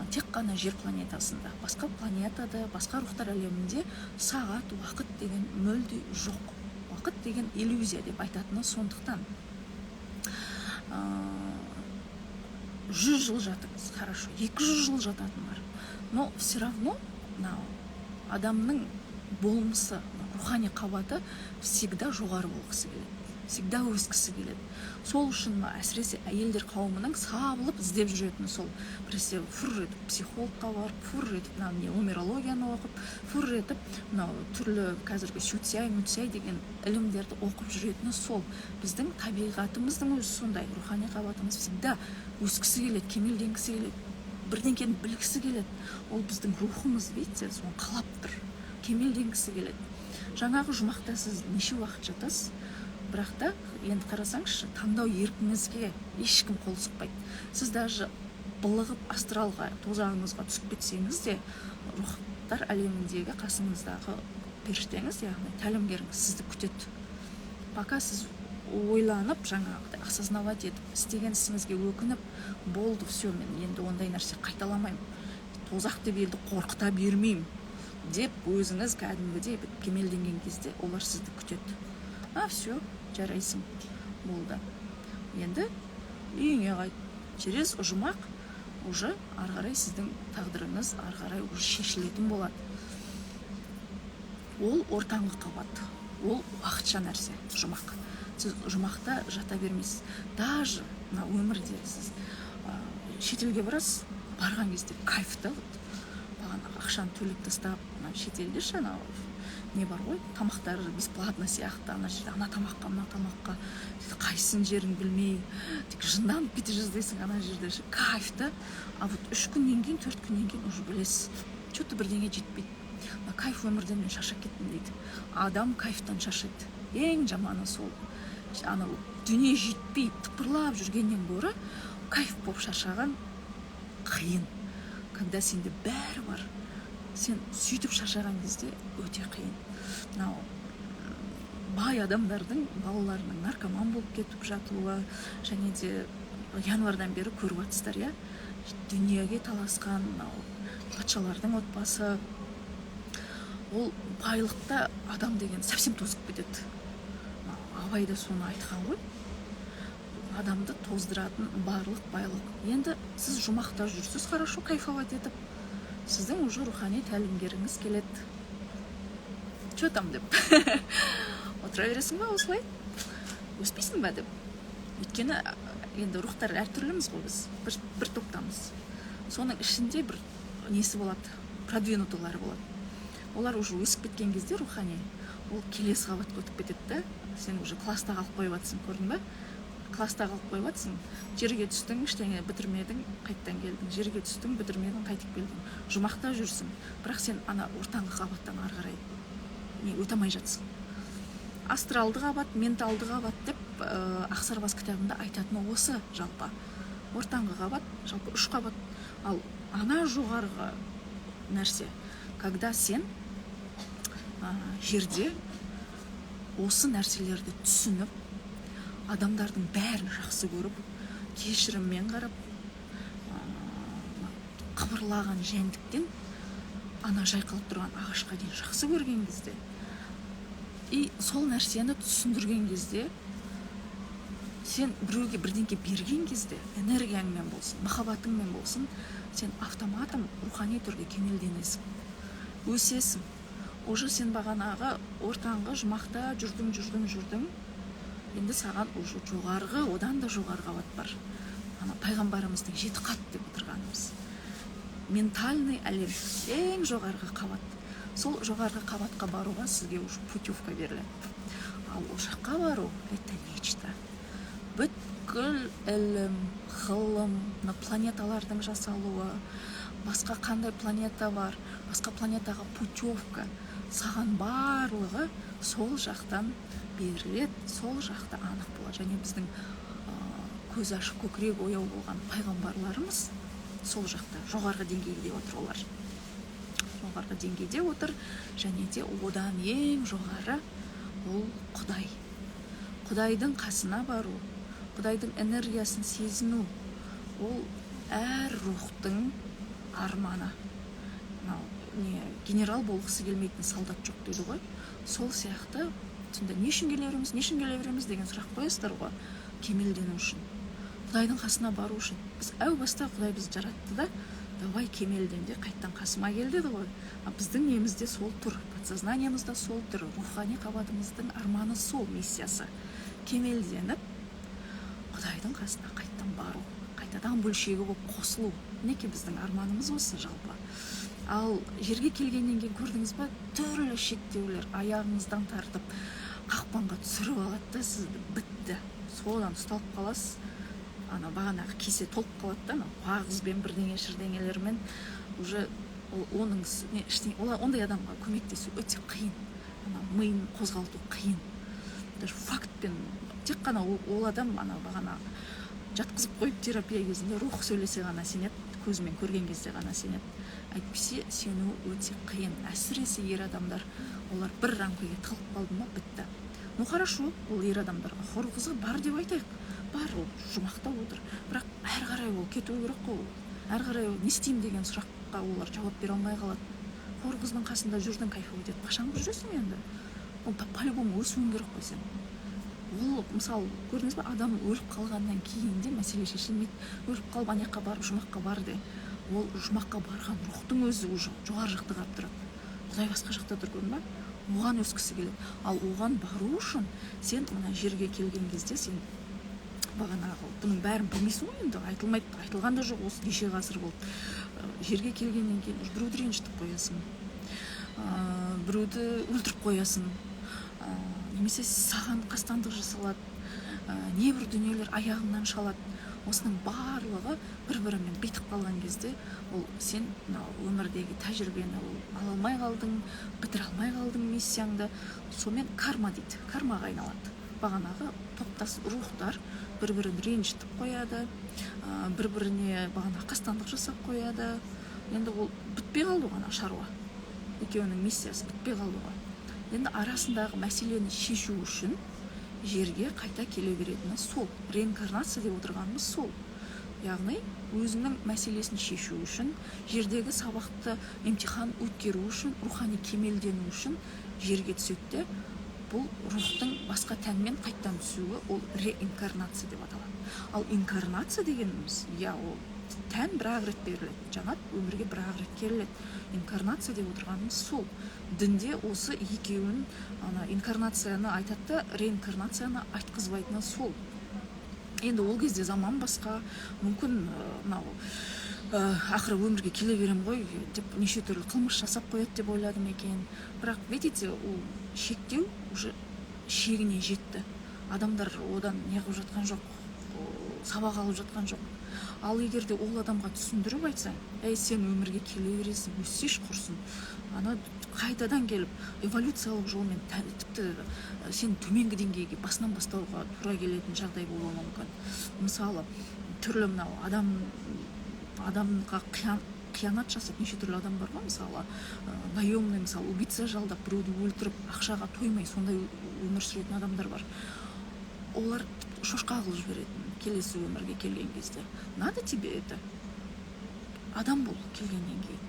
S1: тек қана жер планетасында. Басқа планетада, басқа рухтар әлемінде сағат, уақыт деген мүлде жоқ. Уақыт деген иллюзия деп айтатыны сондықтан. 100 жыл жатыңыз, хорошо, 200 жыл жататын бар. Но все равно мынау адамның болмысы, рухани қабаты всегда жоғары болғысы келеді, всегда өскісі келеді. Сол үшін әсіресе әйелдер қауымының сабылып іздеп жүретіні сол. Біресе фур етіп психологқа барып, фур етіп мынау не нумерологияны оқып, фур етіп мынау түрлі қазіргі сюцяй, мүцяй деген ілімдерді оқып жүретіні сол. Біздің табиғатымыздың өзі сондай, рухани қабатымыз всегда өскісі келеді, кемелденгісі келеді, бірдеңкені білгісі келеді. Ол біздің рухымыз, видите, соны қалап тұр, кемелденгісі келеді. Жаңағы жұмақта сіз неше уақыт жатасыз? Бірақ та енді қарасаңызшы, таңдау еркіңізге ешкім қол сұқпайды. Сіз даже былығып астралға, тозағыңызға түсіп кетсеңіз де, рухтар әлеміндегі қасыңыздағы періштеңіз, яғни тәлімгеріңіз сізді күтеді. Пока сіз ойланып, жаңағыдай осознавать етіп, істеген ісіңізге өкініп, болды, все, мен енді ондай нәрсе қайталамаймын, тозақ деп елді қорқыта бермеймін деп өзіңіз кәдімгідей кемелденген кезде олар сізді күтеді. А, все, жарайсың, болды. Енді үйіңе қайт. Через жұмақ Уже ары қарай сіздің тағдырыңыз ары қарай уже шешілетін болады. Ол ортаңғы қабат, ол уақытша нәрсе, жұмақ. Сіз жұмақта жата бермейсіз. Даже мына өмірде сіз шетелге барасыз, барған кезде кайф та. Вот бағанағы ақшаны төлеп тастап, мына шетелде ше, анау не бар ғой, тамақтары бесплатно сияқты. Ана жерде ана тамаққа, мына тамаққа қайсысын жерін білмей, тек жынданып кете жаздайсың ана жерде ше, кайф та. А вот 3 күннен кейін, 4 күннен кейін уже білесіз, че-то бірдеңе жетпейді, мына кайф өмірден мен шаршап кеттім дейді. Адам кайфтан шаршайды. Ең жаманы сол, анау дүние жетпей тыпырлап жүргеннен гөрі кайф болып шаршаған қиын. Когда сенде бәрі бар, сен сөйтіп шаршаған кезде өте қиын. Мынау бай адамдардың балаларының наркоман болып кетіп жатуы, және де январьдан бері көріп жатсыздар, иә, дүниеге таласқан мынау патшалардың отбасы. Ол байлықта адам деген совсем тозып кетеді. Мынау Абай да соны айтқан ғой: адамды тоздыратын барлық байлық. Енді сіз жұмақта жүрсіз, хорошо, кайфовать етіп, сіздің уже рухани тәлімгеріңіз келеді. «Че там?» деп, «Отыра бересің ба осылай, өспейсің ба?» деп. Өйткені енді рухтар әртүрліміз ғой, біз бір топтамыз. Соның ішінде бір несі болады, продвинутыйлары болады. Олар уже өсіп кеткен кезде рухани, ол келесі қабатқа өтіп кетеді да. Сен уже класста қалып қойып жатрсың, көрдің ба? Класста қалып қойып жатрсың. Жерге түстің, ештеңе бітірмедің, қайтадан келдің. Жерге түстің, бітірмедің, қайтып келдің. Жұмақта жүрсің, бірақ сен ана ортаңғы қабаттан ары қарай не өте алмай жатсың. Астралды қабат, менталды қабат деп Ақсарбас кітабында айтатыны осы. Жалпы ортаңғы қабат, жалпы үш қабат. Ал ана жоғарғы нәрсе, когда сен жерде осы нәрселерді түсініп, адамдардың бәрін жақсы көріп, кешіріммен қарап, қыбырлаған жәндіктен ана жайқалып тұрған ағашқа дейін жақсы көрген кезде и сол нәрсені түсіндірген кезде, сен біреуге бірдеңке берген кезде, энергияңмен болсын, махаббатыңмен болсын, сен автоматом рухани түрде кемелденесің, өсесің. Уже сен бағанағы ортаңғы жұмақта жүрдің, жүрдің, жүрдің, енді саған уже жоғарғы, одан да жоғары қабат бар. Ана пайғамбарымыздың жеті қат деп отырғанымыз ментальный әлем, ең жоғарғы қабат. Сол жоғарғы қабатқа баруға сізге уже путевка беріледі. Ал ол жаққа бару — это нечто. Бүткіл ілім, ғылым, мына планеталардың жасалуы, басқа қандай планета бар, басқа планетаға путевка, саған барлығы сол жақтан беріледі. Сол жақта анық болады. Және біздің көзі ашық, көкірегі ояу болған пайғамбарларымыз сол жақта, жоғарғы деңгейде отыр. Олар жоғарғы деңгейде отыр. Және де одан ең жоғары ол Құдай. Құдайдың қасына бару, Құдайдың энергиясын сезіну — ол әр рухтың арманы. Мынау не, генерал болғысы келмейтін солдат жоқ дейді ғой, сол сияқты. Сонда не үшін келе береміз, не үшін келе береміз деген сұрақ қоясыздар ғой. Кемелдену үшін, Құдайдың қасына бару үшін. Біз әу баста Құдай бізді жаратты да, «Давай, кемелден де, қайтадан қасыма кел» деді ғой. А біздің немізде сол тұр, подсознаниемызда сол тұр. Рухани қабатымыздың арманы сол, миссиясы — кемелденіп, Құдайдың қасына қайтадан бару, қайтадан бөлшегі болып қосылу. Мінекей, біздің арманымыз осы жалпы. Ал жерге келгеннен кейін, көрдіңіз ба, түрлі шектеулер аяғыңыздан тартып, қақпанға түсіріп алады да сізді, бітті, содан ұсталып қаласыз. Ана бағанағы кесе толып қалады да, анау уағызбен, бірдеңе шірдеңелермен уже. Ол оның не ештеңе, ондай адамға көмектесу өте қиын, ана миын қозғалту қиын. Даже фактпен тек қана ол адам ана бағана жатқызып қойып, терапия кезінде рух сөйлесе ғана сенеді, көзімен көрген кезде ғана сенеді. Әйтпесе сену өте қиын. Әсіресе ер адамдар, олар бір рамкаға тығылып қалды ма, бітті. Ну хорошо, ол ер адамдарға хор қызы бар деп айтайық, бар, ол жұмақта отыр, бірақ әрі қарай ол кету керек қой. Ол әрі қарай ол не істеймін деген сұраққа олар жауап бере алмай қалады. Хор қыздың қасында жүрдің, кайфовать етіп, қашанғы жүресің енді? Ол по любому өсуің керек қой сен. Ол, мысалы, көрдіңіз ба, адам өліп қалғаннан кейін де мәселе шешілмейді. Өліп қалып, ана жаққа барып, жұмаққа бар де, ол жұмаққа барған рухтың өзі уже жоғары жақта қарап тұрады, Құдай басқа жақта тұр, көрдің ба? Оған өскісі келеді. Ал оған бару үшін сен мына жерге келген кезде сен бағанағы бұның бәрін білмейсің ғой енді, айтылмайды, айтылған да жоқ, осы неше ғасыр болды. Жерге келгеннен кейін уже біреуді ренжітіп қоясың, біреуді өлтіріп қоясың, немесе саған қастандық жасалады, небір дүниелер аяғыңнан шалады. Осының барлығы бір бірімен бүйтіп қалған кезде, ол сен мынау өмірдегі тәжірибені ол ала алмай қалдың, бітіре алмай қалдың миссияңды. Сонымен карма дейді, кармаға айналады. Бағанағы топтас рухтар бір бірін ренжітіп қояды, бір біріне бағана қастандық жасап қояды. Енді ол бітпей қалды ғой, ана шаруа, екеуінің миссиясы бітпей қалды ғой. Енді арасындағы мәселені шешу үшін жерге қайта келе беретіні сол реинкарнация деп отырғанымыз сол. Яғни өзінің мәселесін шешу үшін, жердегі сабақты, емтихан өткеру үшін, рухани кемелдену үшін жерге түседі де, бұл рухтың басқа тәнмен қайттан түсуі, ол реинкарнация деп аталады. Ал инкарнация дегеніміз, иә, ол тән бір ақ рет беріледі, жанат өмірге бір ақ рет келеді. Инкарнация деп отырғанымыз сол. Дінде осы екеуін, ана инкарнацияны айтады да, реинкарнацияны айтқызбайтыны сол. Енді ол кезде заман басқа, мүмкін, мынау ақыры өмірге келе беремін ғой деп неше түрлі қылмыс жасап қояды деп ойлады ма екен. Бірақ, видите, ол шектеу уже шегіне жетті, адамдар одан не қылып жатқан жоқ, сабақ алып жатқан жоқ. Ал егер де ол адамға түсіндіріп айтсаң: «Ей, сен өмірге келе бересің, өссейші құрсын, ана қайтадан келіп эволюциялық жолмен тіпті сен төменгі деңгейге басынан бастауға тура келетін жағдай болуы мүмкін». Мысалы, түрлі мынау адамға қиянат жасап, неше түрлі адам бар ғой, мысалы, наемный, мысалы, убийца жалдап, біреуді өлтіріп, ақшаға тоймай, сондай өмір сүретін адамдар бар. Олар шошқа қылып жіберетін келесі өмірге келген кезде. Надо тебе это? Адам бол келгеннен кейін,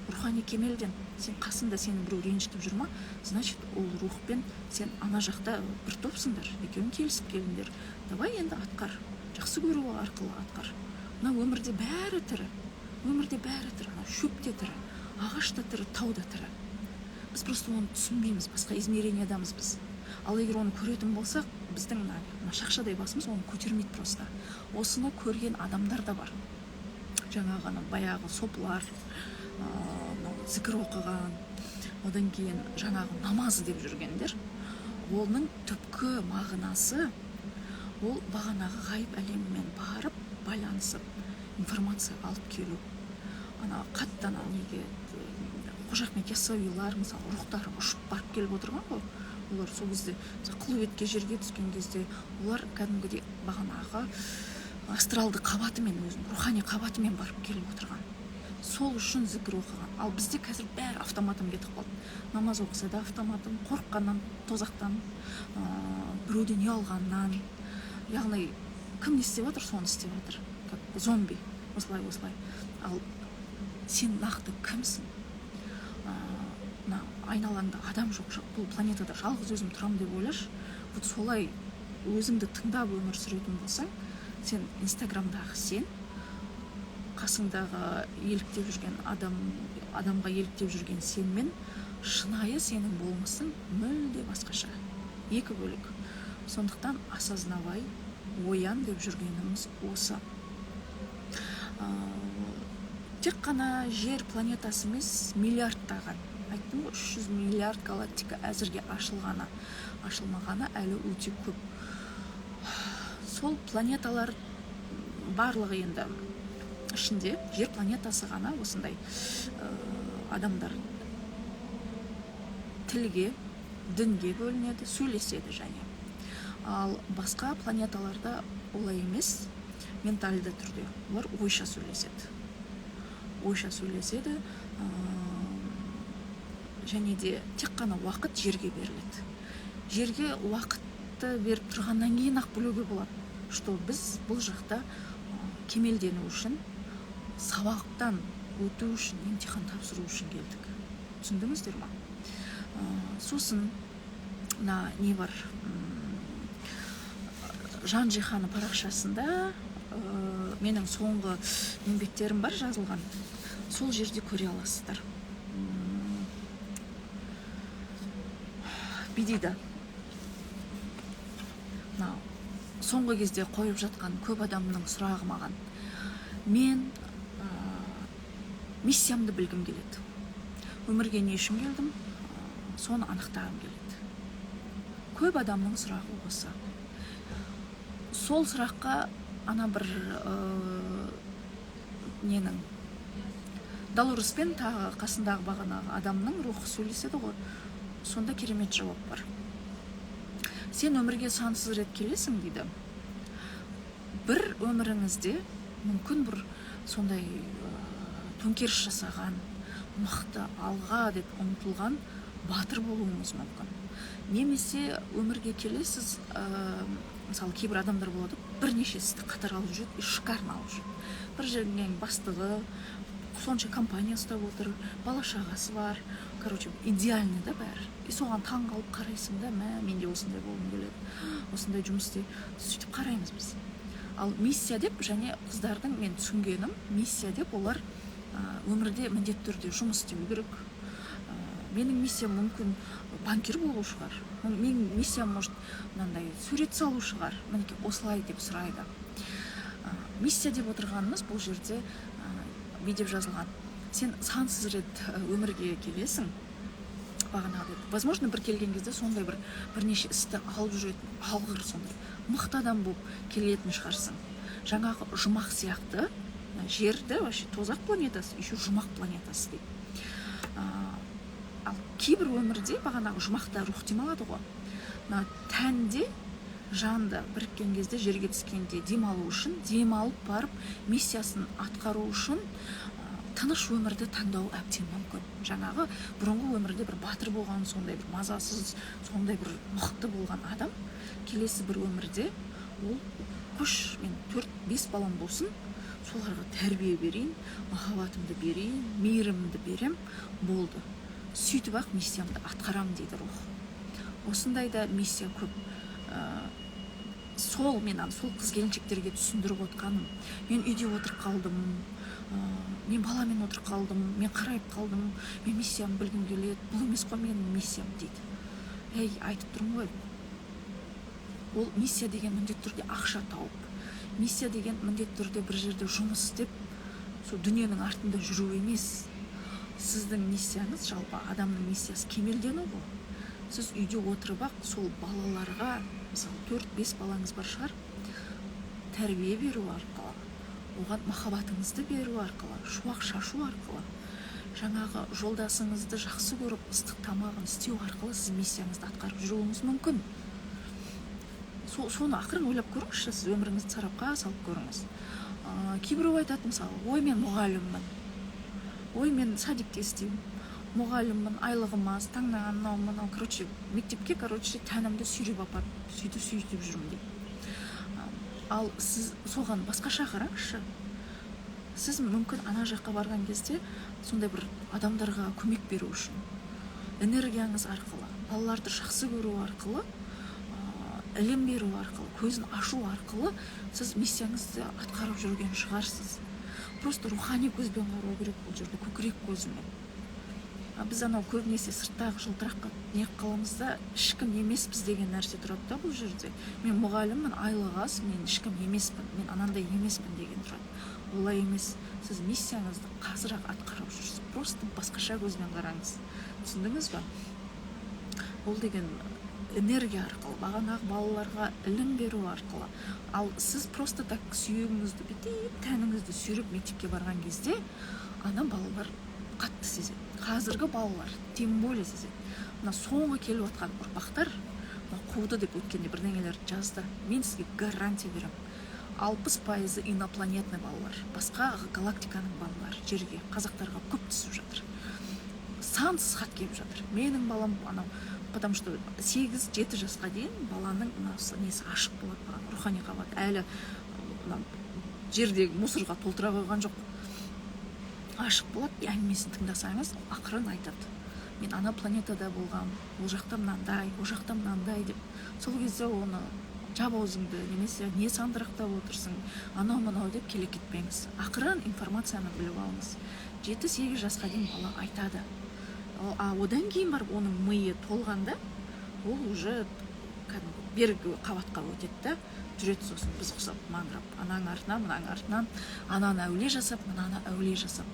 S1: рухани кемелден. Сен қасында, сені біреу ренжітіп жүр ма, значит, ол рухпен сен ана жақта бір топсыңдар, екеуің келісіп келдіңдер. Давай енді атқар, жақсы көру арқылы атқар. Мына өмірде бәрі тірі, өмірде бәрі тірі, анау шөп те тірі, ағаш та тірі, тау да тірі. Біз просто оны түсінбейміз, басқа измерениядамыз біз. Ал егер оны көретін болсақ, біздің мына шақшадай басымыз оны көтермейді просто. Осыны көрген адамдар да бар, жаңағы ана баяғы сопылар, мынау зікір оқыған, одан кейін жаңағы намаз деп жүргендер. Оның түпкі мағынасы ол бағанағы ғайып әлемімен барып байланысып, информация алып келу. Ана қатты ана неге Қожа Ахмет Яссауилар, мысалы, рухтары ұшып барып келіп отырған ғой. Олар сол кезде, мысалы, құлыбетке жерге түскен кезде олар кәдімгідей бағанағы астралды қабатымен, өзінің рухани қабатымен барып келіп отырған. Сол үшін зікір оқыған. Ал бізде қазір бәрі автоматом кетіп қалды. Намаз оқыса да автоматом, қорыққаннан, тозақтан, біреуден ұялғаннан. Яғни кім не істеп жатыр, соны істеп жатыр, как зомби, осылай осылай. Ал сен нақты кімсің? Мына айналаңда адам жоқ, бұл планетада жалғыз өзім тұрамын деп ойлашы. Вот солай өзіңді тыңдап өмір сүретін болсаң, сен инстаграмдағы, сен қасыңдағы еліктеп жүрген адам, адамға еліктеп жүрген сенмен шынайы сенің болмысың мүлде басқаша, екі бөлек. Сондықтан осознавай, оян деп жүргеніміз осы. Тек қана жер планетасы емес, миллиардтаған, айттым ғой, 300 миллиард галактика әзірге ашылғаны, ашылмағаны әлі өте көп. Сол планеталар барлығы енді ішінде жер планетасы ғана осындай адамдар тілге, дінге бөлінеді, сөйлеседі және. Ал басқа планеталарда олай емес, ментальды түрде олар ойша сөйлеседі, ойша сөйлеседі. Және де тек қана уақыт жерге беріледі. Жерге уақытты беріп тұрғаннан кейін ақ білуге болады, что біз бұл жақта кемелдену үшін, сабақтан өту үшін, емтихан тапсыру үшін келдік. Түсіндіңіздер ма? Сосын мына не бар, Жан Жиһаны парақшасында менің соңғы еңбектерім бар жазылған, сол жерде көре аласыздар. Бүй дейді. Мынау соңғы кезде қойып жатқан көп адамның сұрағы маған: мен миссиямды білгім келеді, өмірге не үшін келдім, соны анықтағым келеді. Көп адамның сұрағы осы. Сол сұраққа ана бір ненің, Долореспен тағы қасындағы бағанағы адамның рухы сөйлеседі ғой. Сонда керемет жауап бар: сен өмірге сансыз рет келесің дейді. Бір өміріңізде мүмкін бір сондай төңкеріс жасаған, мықты, алға деп ұмтылған батыр болуыңыз мүмкін. Немесе өмірге келесіз, мысалы, кейбір адамдар болады, бірнеше істі қатар алып жүреді и шикарно алып жүреді. Бір жерінен бастығы, сонша компания ұстап отыр, бала шағасы бар, короче, идеальный да бәрі. И соған таң қалып қарайсың да: мә, мен де осындай болғым келеді, осындай жұмыс істей. Сөйтіп қараймыз біз. Ал миссия деп, және қыздардың, мен түсінгенім, миссия деп олар өмірде міндетті түрде жұмыс істеу керек, менің миссиям мүмкін банкир болу шығар, менің миссиям, может, мынандай сурет салу шығар, мінекей, осылай деп сұрайды. Миссия деп отырғанымыз бұл жерде бүй деп жазылған: сен сансыз рет өмірге келесің бағанағыдай, возможно, бір келген кезде сондай бір бірнеше істі алып жүретін, алғыр, сондай мықты адам болып келетін шығарсың. Жаңағы жұмақ сияқты, мына жерді вообще тозақ планетасы, еще жұмақ планетасы дейді. Ал кейбір өмірде бағанағы жұмақта рух демалады ғой. Мына тәнде жанды біріккен кезде, жерге түскенде демалу үшін, демалып барып миссиясын атқару үшін тыныш өмірді таңдау әбден мүмкін. Жаңағы бұрынғы өмірде бір батыр болған, сондай бір мазасыз, сондай бір мықты болған адам келесі бір өмірде ол: қош, мен төрт бес балам болсын, соларға тәрбие берейін, махаббатымды берейін, мейірімімді берем, болды, сөйтіп ақ миссиямды атқарамын дейді рух. Осындай да миссия көп. Сол мен ана сол қыз келіншектерге түсіндіріп отқаным: мен үйде отырып қалдым, мен баламен отырып қалдым, мен қарайып қалдым, мен миссиямды білгім келеді, бұл емес қой менің миссиям дейді. Ей, айтып тұрмын ғой, ол миссия деген міндетті түрде ақша тауып, миссия деген міндетті түрде бір жерде жұмыс істеп, сол дүниенің артында жүру емес. Сіздің миссияңыз, жалпы адамның миссиясы кемелдену ғой. Сіз үйде отырып ақ сол балаларға, мысалы, төрт бес балаңыз бар шығар, тәрбие беру арқылы, оған махаббатыңызды беру арқылы, шуақ шашу арқылы, жаңағы жолдасыңызды жақсы көріп, ыстық тамағын істеу арқылы сіз миссияңызды атқарып жүруіңіз мүмкін. Соны ақырын ойлап көріңізші, сіз өміріңізді сарапқа салып көріңіз. Кейбіреу айтады, мысалы: ой, мен мұғаліммін, ой, мен садикте істеймін, мұғаліммін, айлығым аз, таңнан анау мынау, короче, мектепке, короче, тәнімді сүйреп апарып, сөйтіп сөйтіп жүрмін дейді. Ал сіз соған басқаша қараңызшы. Сіз мүмкін ана жаққа барған кезде сондай бір адамдарға көмек беру үшін энергияңыз арқылы, балаларды жақсы көру арқылы, ілім беру арқылы, көзін ашу арқылы сіз миссияңызды атқарып жүрген шығарсыз. Просто рухани көзбен қарау керек бұл жерде, көкірек көзімен. А біз анау көбінесе сырттағы жылтыраққа не қыламыз да, ешкім емеспіз деген нәрсе тұрады да бұл жерде. Мен мұғаліммін, айлығы аз, мен ешкім емеспін, мен анандай емеспін деген тұрады. Олай емес, сіз миссияңызды қазір ақ атқарып жүрсіз, просто басқаша көзбен қараңыз, түсіндіңіз ба? Ол деген энергия арқылы, бағанағы балаларға ілім беру арқылы. Ал сіз просто так сүйегіңізді бүйтіп, тәніңізді сүйреп мектепке барған кезде ана балалар қатты сезеді. Қазіргі балалар тем более сезеді. Мына соңғы келіп жатқан ұрпақтар, мына қуды деп өткенде бірдеңелер жазды, мен сізге гарантия беремін, 60%-ы инопланетный балалар, басқа галактиканың балалары жерге, қазақтарға көп түсіп жатыр. Сансыз хат келіп жатыр: менің балам анау. Потому что 8-7 жасқа дейін баланың мына несі ашық болады, маған рухани қабат әлі мына жердегі мусорға толтыра қойған жоқ, ашық болады. И әңгімесін тыңдасаңыз, ақырын айтады: мен ана планетада болғам, ол жақта мынандай, ол жақта мынандай деп. Сол кезде оны Жап аузыңды немесе не сандырақтап отырсың, анау мынау деп келе кетпеңіз. Ақырын информацияны біліп алыңыз. 7-8 жасқа дейін бала айтады. А одан кейін барып оның миы толғанда, ол уже кәдімгі бергі қабатқа өтеді да жүреді. Сосын біз ұқсап маңырап, ананың артынан, мынаның артынан, ананы әулие жасап, мынаны әулие жасап,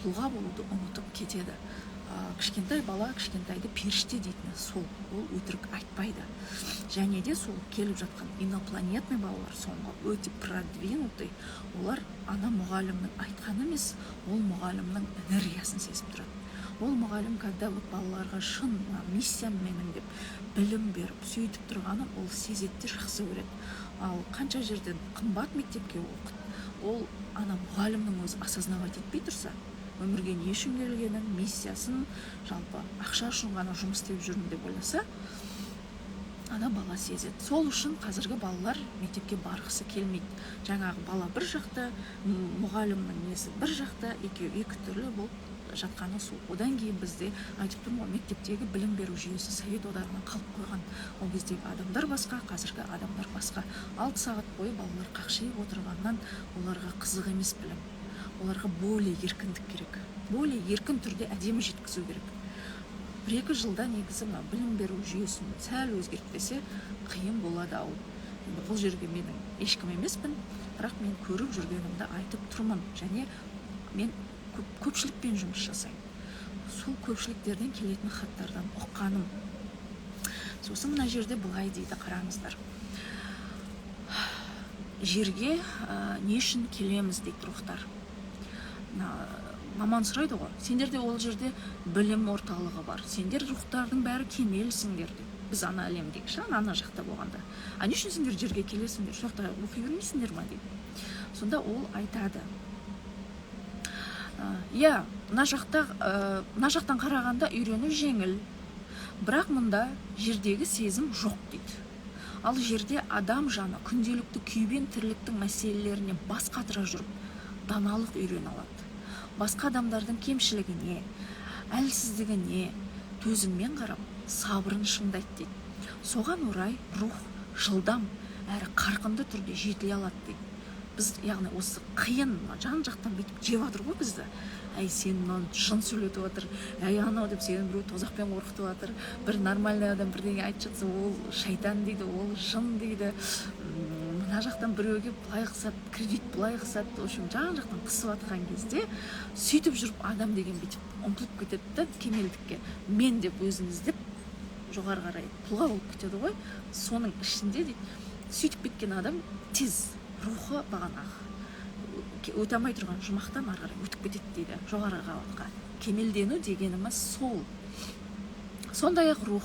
S1: тұлға болуды ұмытып кетеді. Кішкентай бала кішкентайды періште дейтіні сол, ол өтірік айтпайды. Және де сол келіп жатқан инопланетный балалар, соңғы өте продвинутый, олар ана мұғалімнің айтқаны емес, ол мұғалімнің энергиясын сезіп тұрады. Ол мұғалім, когда вот балаларға шын мына миссиям менің деп білім беріп, сөйтіп тұрғанын ол сезеді де, жақсы көреді. Ал қанша жерден қымбат мектепке оқыт, ол ана мұғалімнің өзі осознавать етпей тұрса өмірге не үшін келгенін, миссиясын, жалпы ақша үшін ғана жұмыс істеп жүрмін деп ойласа, ана бала сезеді. Сол үшін қазіргі балалар мектепке барғысы келмейді. Жаңағы бала бір жақта, мұғалімнің несі бір жақта, екеуі екі түрлі болып жатқаны сол. Одан кейін бізде, айтып тұрмын ғой, мектептегі білім беру жүйесі Совет Одағынан қалып қойған. Ол кездегі адамдар басқа, қазіргі адамдар басқа. 6 сағат бойы балалар қақшиып отырғаннан оларға қызық емес білім. Оларға более еркіндік керек, более еркін түрде әдемі жеткізу керек. 1-2 жылда негізі мына білім беру жүйесін сәл өзгертпесе, қиын болады ау. Енді бұл жерге менің ешкім емеспін, бірақ мен көріп жүргенімді айтып тұрмын. Және мен көпшілікпен жұмыс жасаймын, сол көпшіліктерден келетін хаттардан ұққаным. Сосын мына жерде былай дейді, қараңыздар: жерге не үшін келеміз дейді рухтар. Мына маман сұрайды ғой: сендерде ол жерде білім орталығы бар, сендер рухтардың бәрі кемелсіңдер дейді. Біз ана әлемдегі ше, ана жақта болғанда, а не үшін сендер жерге келесіңдер, сол жақта оқи бермейсіңдер ма дейді. Сонда ол айтады: Иә, мына жақта, мына жақтан қарағанда үйрену жеңіл, бірақ мұнда жердегі сезім жоқ», – дейді. Ал жерде адам жаны күнделікті күйбең тірліктің мәселелеріне бас қатыра жүріп, даналық үйрене алады, басқа адамдардың кемшілігіне, әлсіздігіне төзіммен қарап, сабырын шыңдайды дейді. Соған орай рух жылдам әрі қарқынды түрде жетіле алады дейді. Біз, яғни осы қиын, жан жақтан бүйтіп жеп жатыр ғой бізді: әй, сен мынау жын сөйлетіп жатыр, әй, анау деп сені біреу тозақпен қорқытып жатыр. Бір нормальный адам бірдеңе айтып жатса, ол шайтан дейді, ол жын дейді. Мына жақтан біреу келіп былай қысады, кредит былай қысады. В общем, жан жақтан қысып жатқан кезде, сөйтіп жүріп адам деген бүйтіп ұмтылып кетеді да кемелдікке, мен деп өзін іздеп, жоғары қарай тұлға болып кетеді ғой. Соның ішінде дейді, сөйтіп кеткен адам тез рухы бағанағы өте алмай тұрған жұмақтан ары қарай өтіп кетеді дейді жоғарғы қабатқа. Кемелдену дегеніміз сол. Сондай ақ рух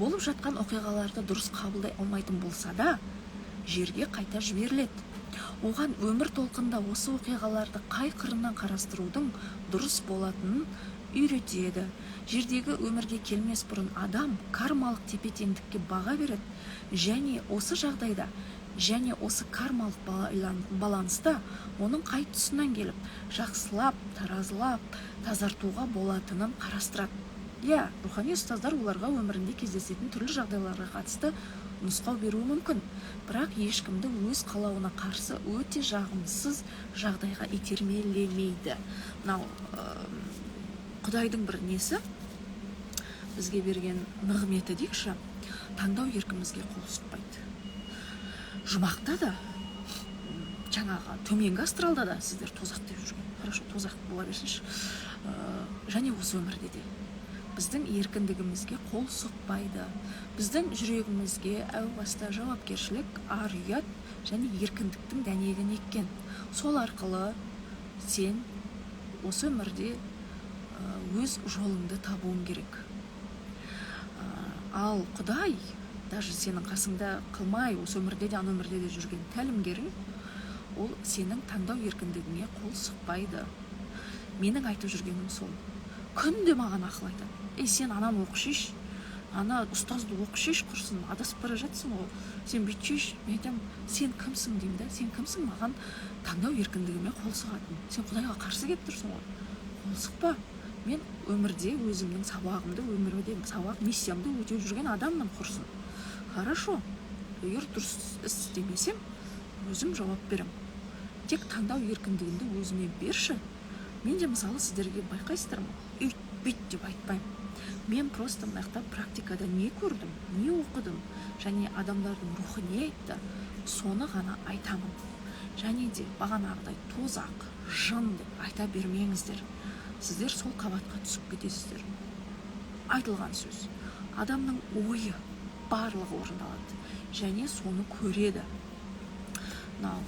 S1: болып жатқан оқиғаларды дұрыс қабылдай алмайтын болса да, жерге қайта жіберіледі. Оған өмір толқында осы оқиғаларды қай қырынан қарастырудың дұрыс болатынын үйретеді. Жердегі өмірге келмес бұрын адам кармалық тепе теңдікке баға береді және осы жағдайда және осы кармалық баланста оның қай тұсынан келіп, жақсылап таразылап, тазартуға болатынын қарастырады. Иә, рухани ұстаздар оларға өмірінде кездесетін түрлі жағдайларға қатысты нұсқау беруі мүмкін, бірақ ешкімді өз қалауына қарсы өте жағымсыз жағдайға итермелемейді. Мынау құдайдың бір несі, бізге берген нығметі дейікші, таңдау еркімізге қол сұқпайды. Жұмақта да, жаңағы төменгі астралда да, сіздер тозақ деп жүрген, хорошо, тозақ бола берсінші. Және осы өмірде де біздің еркіндігімізге қол сұқпайды. Біздің жүрегімізге әу баста жауапкершілік, ар ұят және еркіндіктің дәнегін еккен. Сол арқылы сен осы өмірде өз жолыңды табуың керек. Ал құдай даже сенің қасыңда қылмай, осы өмірде де, ана өмірде де жүрген тәлімгерің, ол сенің таңдау еркіндігіңе қол сұқпайды. Менің айтып жүргенім сол. Күнде маған ақыл айтады: ей, сен ананы оқышайшы, ана ұстазды оқышайшы, құрсын, адасып бара жатсың ғой, сен бүйтшейші. Мен айтамын: сен кімсің деймін да, сен кімсің маған таңдау еркіндігіме қол сұғатын? Сен құдайға қарсы келіп тұрсың ғой, қол сұқпа. Мен өмірде өзімнің сабағымды, өмірде сабақ, миссиямды өтеп жүрген адаммын құрсын. Хорошо. Егер дұрыс іс істемесем, өзім жауап беремін. Тек таңдау еркіндігімді өзіме берші. Мен де мысалы сіздерге байқайсыздар ма, үйт бүйт деп айтпаймын. Мен просто мына жақта практикада не көрдім, не оқыдым және адамдардың рухы не айтты, соны ғана айтамын. Және де бағанағыдай тозақ, жын деп айта бермеңіздер. Сіздер сол қабатқа түсіп кетесіздер. Айтылған сөз, адамның ойы барлығы орындалады және соны көреді. Мынау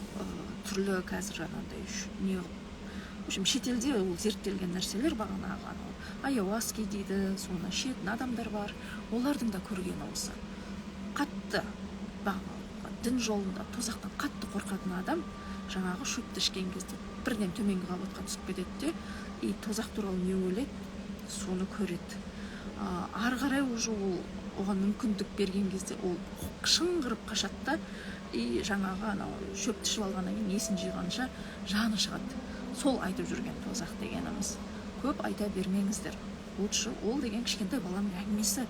S1: түрлі қазір анандай не, в общем, шетелде ол зерттелген нәрселер, бағанағы анау аяуаски дейді, соны ішетін адамдар бар, олардың да көргені осы. Қатты дін жолында тозақтан қатты қорқатын адам жаңағы шөпті ішкен кезде бірден төменгі қабатқа түсіп кетеді де, и тозақ туралы не ойлайды, соны көреді. Ары қарай уже ол оған мүмкіндік берген кезде ол шыңғырып қашады да, и жаңағы анау шөпті ішіп алғаннан кейін есін жиғанша жаны шығады. Сол айтып жүрген тозақ дегеніміз. Көп айта бермеңіздер. Лучше ол деген кішкентай баланың әңгімесі.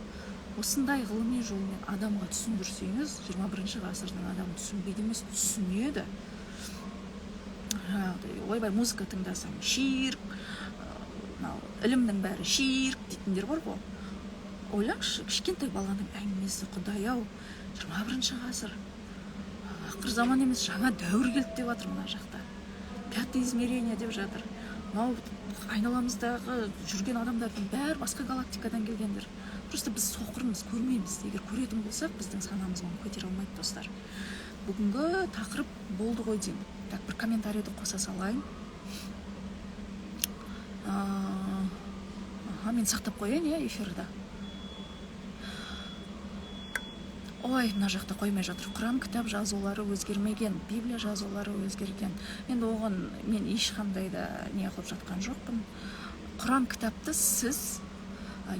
S1: Осындай ғылыми жолмен адамға түсіндірсеңіз, 21 ғасырдың адамы түсінбейді емес, түсінеді. Жаңағыдай, ойбай, музыка тыңдасаң ширк, мынау ілімнің бәрі ширк дейтіндер бар ғой. Ойлаңызшы, кішкентай баланың әңгімесі, құдай-ау, 21 ғасыр, ақыр заман емес, жаңа дәуір келді деп жатыр мына жақта. Пятое измерение деп жатыр. Мынау айналамыздағы жүрген адамдардың бәрі басқа галактикадан келгендер. Просто біз соқырмыз, көрмейміз. Егер көретін болсақ, біздің санамыз оны көтере алмайды, достар. Бүгінгі тақырып болды ғой деймін. Так, бір комментарийді қоса салайын. Аха, мен сақтап қояйын, иә, эфирді. Ой, мына жақта қоймай жатыр. Құран кітап жазулары өзгермеген, Библия жазулары өзгерген. Енді оған мен ешқандай да не қылып жатқан жоқпын. Құран кітапты сіз,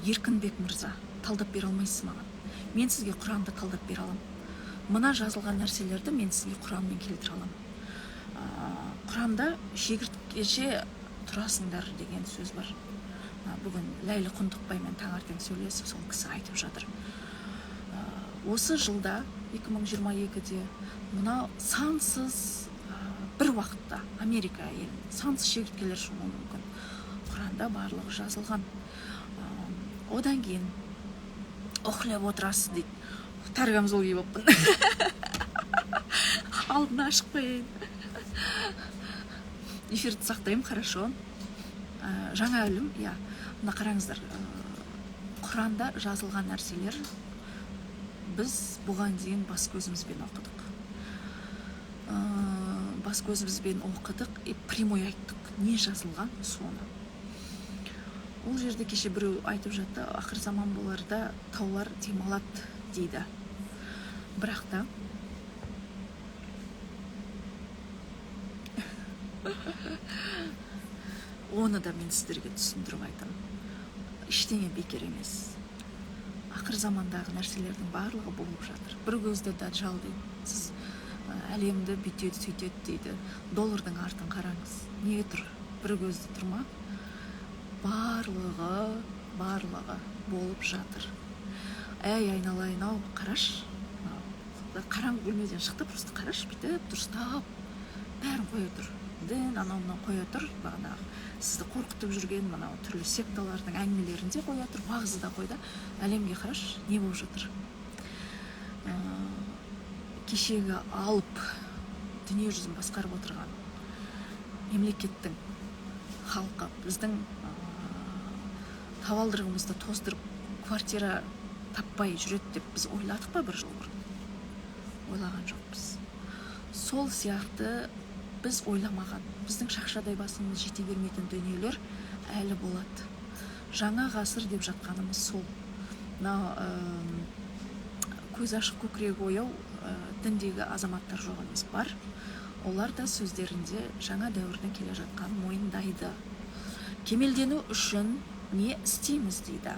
S1: Еркінбек мырза, талдап бере алмайсыз маған. Мен сізге Құранды талдап бере аламын. Мына жазылған нәрселерді мен сізге Құранмен келтіре аламын. Құранда шегірткеше тұрасыңдар деген сөз бар. Бүгін Ләйлі Құндықбаймен таңертең сөйлесіп, сол кісі айтып жатыр. Осы жылда, 2022-де, мынау сансыз бір уақытта Америка елінде сансыз шегірткелер шығуы мүмкін. Құранда барлығы жазылған. Одан кейін ұқлап отырасыз дейді. Тар камзол киіп алыппын. Алдына ашып қояйын. Эфирді сақтаймын, хорошо. Жаңа ілім, иә. Мына қараңыздар, Құранда жазылған нәрселер біз бұған дейін бас көзімізбен оқыдық. Бас көзімізбен оқыдық и прямой айттық. Не жазылған соны. Ол жерде кеше біреу айтып жатты, ақыр заман боларда таулар демалады дейді. Бірақ та оны да мен сіздерге түсіндіріп айтамын. Ештеңе бекер емес. Ақыр замандағы нәрселердің барлығы болып жатыр. Бір көзді даджал дейді. Сіз әлемді бүйтеді, сөйтеді дейді. Доллардың артын қараңыз. Не тұр? Бір көзді тұр ма? Барлығы, барлығы болып жатыр. Әй, айналайын ау, қараш. Қараңғы бөлмеден шықты, просто қараш, бүйтіп дұрыстап бәрін қоя тұр. Дін, анау мынау қоя тұр, бағанағы сізді қорқытып жүрген мынау түрлі секталардың әңгімелерін де қоя тұр, уағызы да қойды. Әлемге қараш, не болып жатыр. Кешегі алып дүние жүзін басқарып отырған мемлекеттің халқы біздің табалдырығымызды тоздырып квартира таппай жүреді деп біз ойладық па бір жыл бұрын? Ойлаған жоқпыз. Сол сияқты біз ойламаған, біздің шақшадай басымыз жете бермейтін дүниелер әлі болады. Жаңа ғасыр деп жатқанымыз сол. Мынау, көз ашық көкірегі ояу, діндегі азаматтар жоқ емес, бар. Олар да сөздерінде жаңа дәуірдің келе жатқанын мойындайды. Кемелдену үшін не істейміз дейді.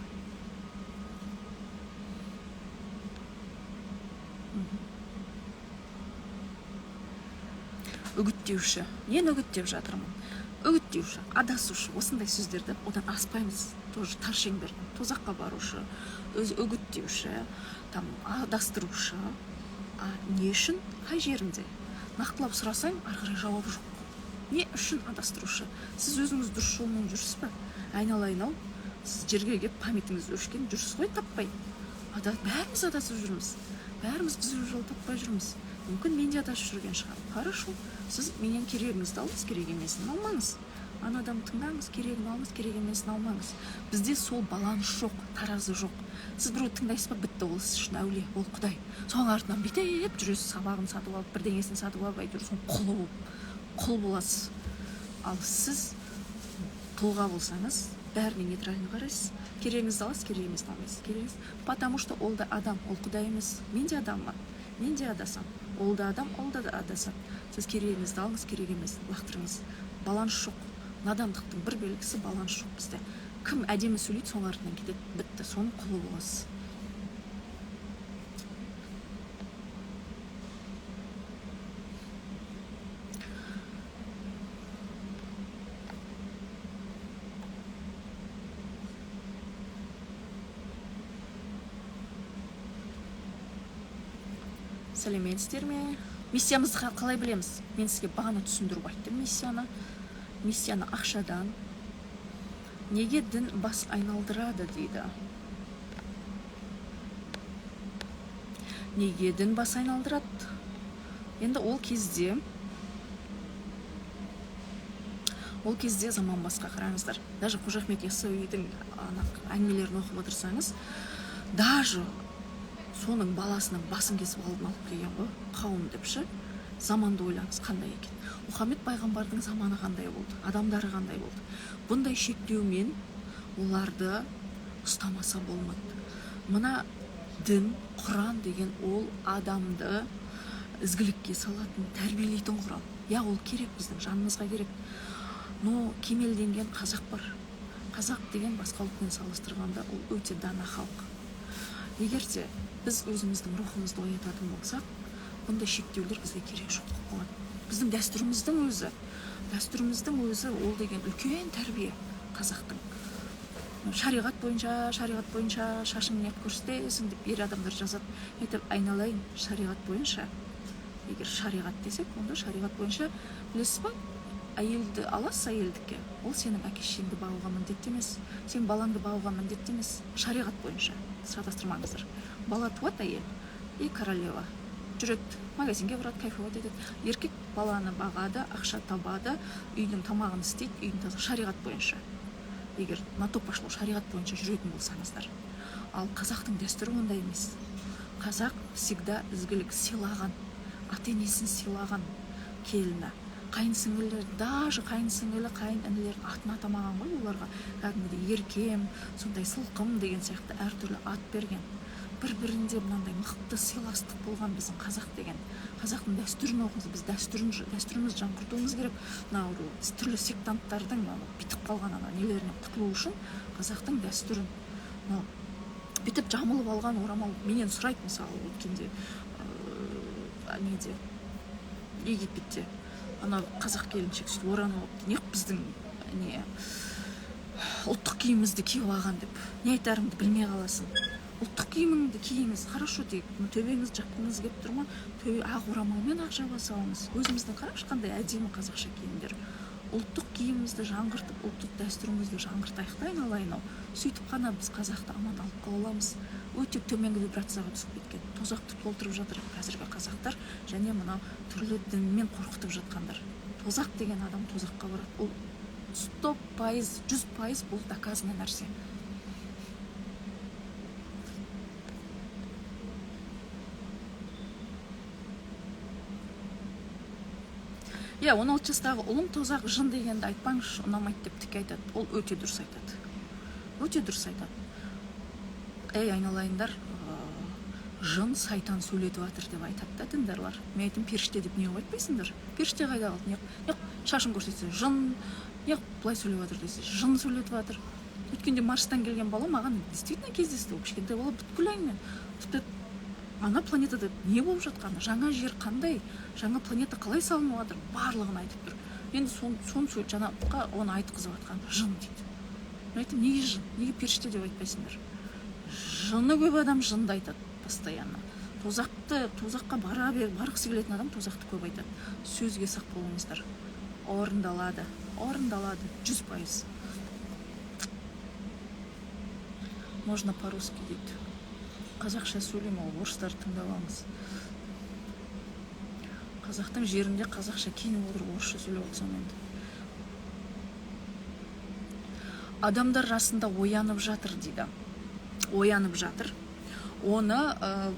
S1: Үгіттеуші. Нені үгіттеп жатырмын? Үгіттеуші, адасушы, осындай сөздерді одан аспаймыз. Тоже тар шеңберден. Тозаққа барушы, өз үгіттеуші, там адастырушы. А не үшін, қай жерінде? Нақтылап сұрасаң, ары қарай жауап жоқ. Не үшін адастырушы? Сіз өзіңіз дұрыс жолмен жүрсіз ба? Айналайын ау, сіз жерге келіп памятіңіз өшкен, жүрсіз ғой таппай. Бәріміз адасып жүрміз. Бәріміз түзу жол таппай жүрміз. Мүмкін мен де адасып жүрген шығармын. Хорошо, сіз менен керегіңізді алыңыз, керек емесін алмаңыз. Ана адамды тыңдаңыз, керегін алыңыз, керек емесін алмаңыз. Бізде сол баланс жоқ, таразы жоқ. Сіз біреуді тыңдайсыз ба, бітті, ол сіз үшін әулие, ол құдай. Соның артынан бүйтіп жүресіз, сабағын сатып алып, бірдеңесін сатып алып, әйтеуір соның құлы болып, құл боласыз. Ал сіз тұлға болсаңыз, бәріне нейтрально қарайсыз. Керегіңізді аласыз, керек емесін алмайсыз. Керегіңіз, потому что ол да адам, ол құдай емес. Мен де адаммын, мен де адасам. Ол да адам, ол да адасады. Сіз керегіңізді алыңыз, керек емесін лақтырыңыз. Баланс жоқ. Надандықтың бір белгісі баланс жоқ бізде. Кім әдемі сөйлейді, соның артынан кетеді, бітті, соның құлы боласыз. Сәлеметсіздер ме? Миссиямызды қалай білеміз? Мен сізге бағана түсіндіріп айттым миссияны. Миссияны ақшадан. Неге дін бас айналдырады дейді. Неге дін бас айналдырады? Енді ол кезде заман басқа, қараңыздар. Даже Қожа Ахмет Яссауидің әңгімелерін оқып отырсаңыз, даже соның баласының басын кесіп алдын алып келген ғой, қауым деп ше. Заманды ойлаңыз қандай екен. Мұхаммед пайғамбардың заманы қандай болды, адамдары қандай болды. Бұндай шектеумен оларды ұстамаса болмады. Мына дін, Құран деген ол адамды ізгілікке салатын, тәрбиелейтін құрал. Я, ол керек, біздің жанымызға керек. Но кемелденген қазақ бар. Қазақ деген басқа ұлтпен салыстырғанда ол өте дана халық. Егер де біз өзіміздің рухымызды оятатын болсақ, бұндай шектеулер бізге керек жоқ болып қалады. Біздің дәстүріміздің өзі ол деген үлкен тәрбие қазақтың. Шариғат бойынша шашың неғып көрсетесің деп ер адамдар жазады. Мен айтамын, айналайын, шариғат бойынша. Егер шариғат десек, онда шариғат бойынша, білесіз ба, әйелді аласыз әйелдікке, ол сенің әке шешеңді бағуға міндетті емес, сен балаңды бағуға міндетті емес. Шариғат бойынша, шатастырмаңыздар. Бала туады әйел, и королева жүреді, магазинге барады, кайфовать етеді. Еркек баланы бағады, ақша табады, үйдің тамағын істейді, үйдің таза, шариғат бойынша. Егер на то пошло, шариғат бойынша жүретін болсаңыздар. Ал қазақтың дәстүрі ондай емес. Қазақ всегда ізгілік сыйлаған, ата-енесін сыйлаған келіні. Қайын сіңілілер, даже қайын сіңілі, қайын інілердің атын атамаған ғой оларға. Кәдімгідей еркем, сондай сылқым деген сияқты әртүрлі ат берген. Бір-бірінде мынандай мықты сыйластық болған біздің қазақ деген. Қазақтың дәстүрін оқыңыз, біз дәстүрімізді жаңғыртуымыз керек. Мынау түрлі сектанттардың мынау бітіп қалған ана нелерінен құтылу үшін қазақтың дәстүрін мынау бүйтіп жамылып алған орамал менен сұрайды, мысалы, өткенде, неде, Египетте ана қазақ келіншек сөйтіп оранып алыпты, неғып біздің не ұлттық киімімізді киіп алған деп. Не айтарыңды білмей қаласың. Ұлттық киіміңді киіңіз, хорошо дейік, төбеңізді жапқыңыз келіп тұр ма, ақ орамалмен ақ жаба салыңыз. Өзіміздің қараңызшы қандай әдемі қазақша киімдер. Ұлттық киімімізді жаңғыртып, ұлттық дәстүрімізді жаңғыртайық та айналайын ау. Сөйтіп қана біз қазақты аман алып қала аламыз. Өте төменгі вибрацияға түсіп кеткен, тозақты толтырып жатыр қазіргі қазақтар және мынау түрлі дінмен қорқытып жатқандар. Тозақ деген адам тозаққа барады. Ол 100%, 100% бұл доказанный нәрсе. Иә, 16 жастағы ұлым тозақ жын дегенді айтпаңызшы, ұнамайды деп тіке айтады. Ол өте дұрыс айтады. Өте дұрыс айтады. Ей, айналайындар, жын сайтан сөйлетіп жатыр деп айтады да діндарлар. Мен айтамын, періште деп не айтпайсыңдар? Періште қайда қалды? Неғып шашын көрсетсе жын, неғып былай сөйлеп жатыр десе жын сөйлетіп жатыр. Өткенде Марстан келген бала маған действительно кездесті. Ол кішкентай бала бүткіл әңгіме. Тіпті ана планетада не болып жатқаны, жаңа жер қандай, жаңа планета қалай салынып жатыр, барлығын айтып тұр. Енді сон сөйлеп, жаңа оны айтқызып жатқан жын дейді. Мен айттым, неге жын, неге періште деп айтпайсыңдар? Жыны көп адам жынды айтады постоянно. Тозаққа бара бер, барғысы келетін адам тозақты көп айтады. Сөзге сақ болыңыздар. Орындалады, орындалады, 100%. Можно по-русски дейді. Қазақша сөйлеймін, ол орыстарды тыңдап алыңыз. Қазақтың жерінде қазақша киініп отырып орысша сөйлеп отырсам енді. Адамдар расында оянып жатыр дейді. Оянып жатыр. Оны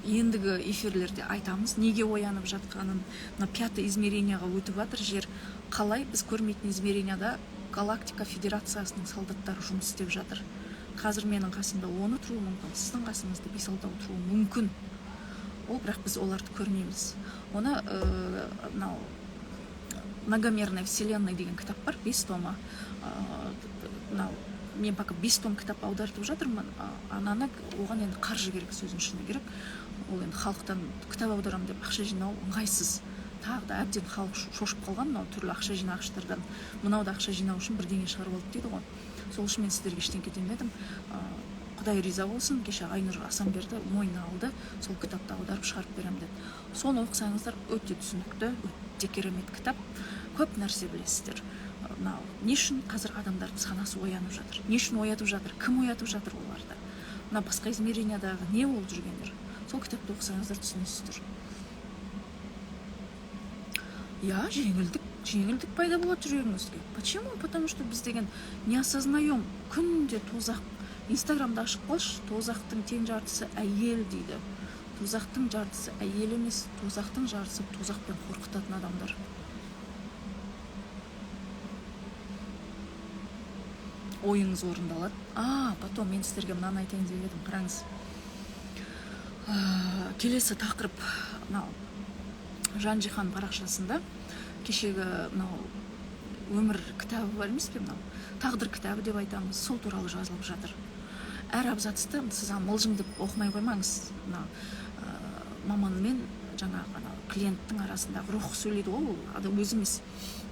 S1: ендігі эфирлерде айтамыз, неге оянып жатқанын. Мына пятый измеренияға өтіп жатыр жер. Қалай біз көрмейтін измеренияда Галактика Федерациясының солдаттары жұмыс істеп жатыр. Қазір менің қасымда оны тұруы мүмкін, сіздің қасыңызда бес-алтау тұруы мүмкін. Ол бірақ біз оларды көрмейміз. Оны мынау Многомерная вселенная деген кітап бар, 5 томы. Мынау мен пока 5 том кітап аудартып жатырмын. Ананы оған енді қаржы керек, сөздің шыны керек. Ол енді халықтан кітап аударамын деп ақша жинау ыңғайсыз. Тағы да әбден халық шошып қалған мынау түрлі ақша жинағыштардан. Мынау да ақша жинау үшін бірдеңе шығарып алды дейді ғой. Сол үшін мен сіздерге ештеңке демедім. Құдай риза болсын, кеше Айнұр Асанберді мойнына алды, сол кітапты аударып шығарып беремін деді. Соны оқысаңыздар өте түсінікті, өте керемет кітап. Көп нәрсе білесіздер. Мынау не үшін қазір адамдардың санасы оянып жатыр? Не үшін оятып жатыр? Кім оятып жатыр оларды? Мына басқа измерениядағы не болып жүргендер? Сол кітапты оқысаңыздар түсінесіздер. Я, жеңілдік пайда болады жүрегіңізге. Почему? Потому что біз деген не осознаем. Күнде тозақ. Инстаграмда ашып қалшы, тозақтың тең жартысы әйел дейді. Тозақтың жартысы әйел емес, тозақтың жартысы тозақпен қорқытатын адамдар. Ойыңыз орындалады. Потом мен сіздерге мынаны айтайын деп едім, қараңыз. Келесі тақырып мынау Жан Жиһан парақшасында кешегі мынау өмір кітабы бар емес пе, мынау тағдыр кітабы деп айтамыз, сол туралы жазылып жатыр. Әр абзацты сіз мылжың деп оқымай қоймаңыз. Мына маманмен жаңағы анау клиенттің арасындағы рух сөйлейді ғой, ол адам өзі емес.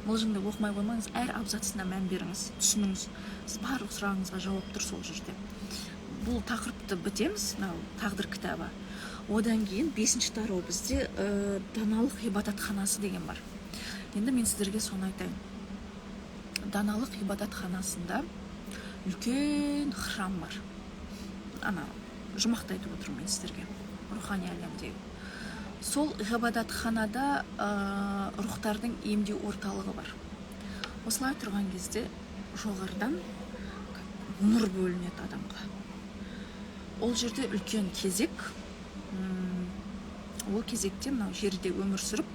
S1: Мылжың деп оқымай қоймаңыз, әр абзацына мән беріңіз, түсініңіз. Сіз барлық сұрағыңызға жауап тұр сол жерде. Бұл тақырыпты бітеміз, мынау тағдыр кітабы. Одан кейін 5-ші тарау бізде даналық ғибадатханасы деген бар. Енді мен сіздерге соны айтайын. Даналық ғибадатханасында үлкен храм бар. Ана жұмақты айтып отырмын мен сіздерге, рухани әлемдегі. Сол ғибадатханада рухтардың емдеу орталығы бар. Осылай тұрған кезде жоғарыдан нұр бөлінеді адамға. Ол жерде үлкен кезек. Ол кезекте мынау жерде өмір сүріп,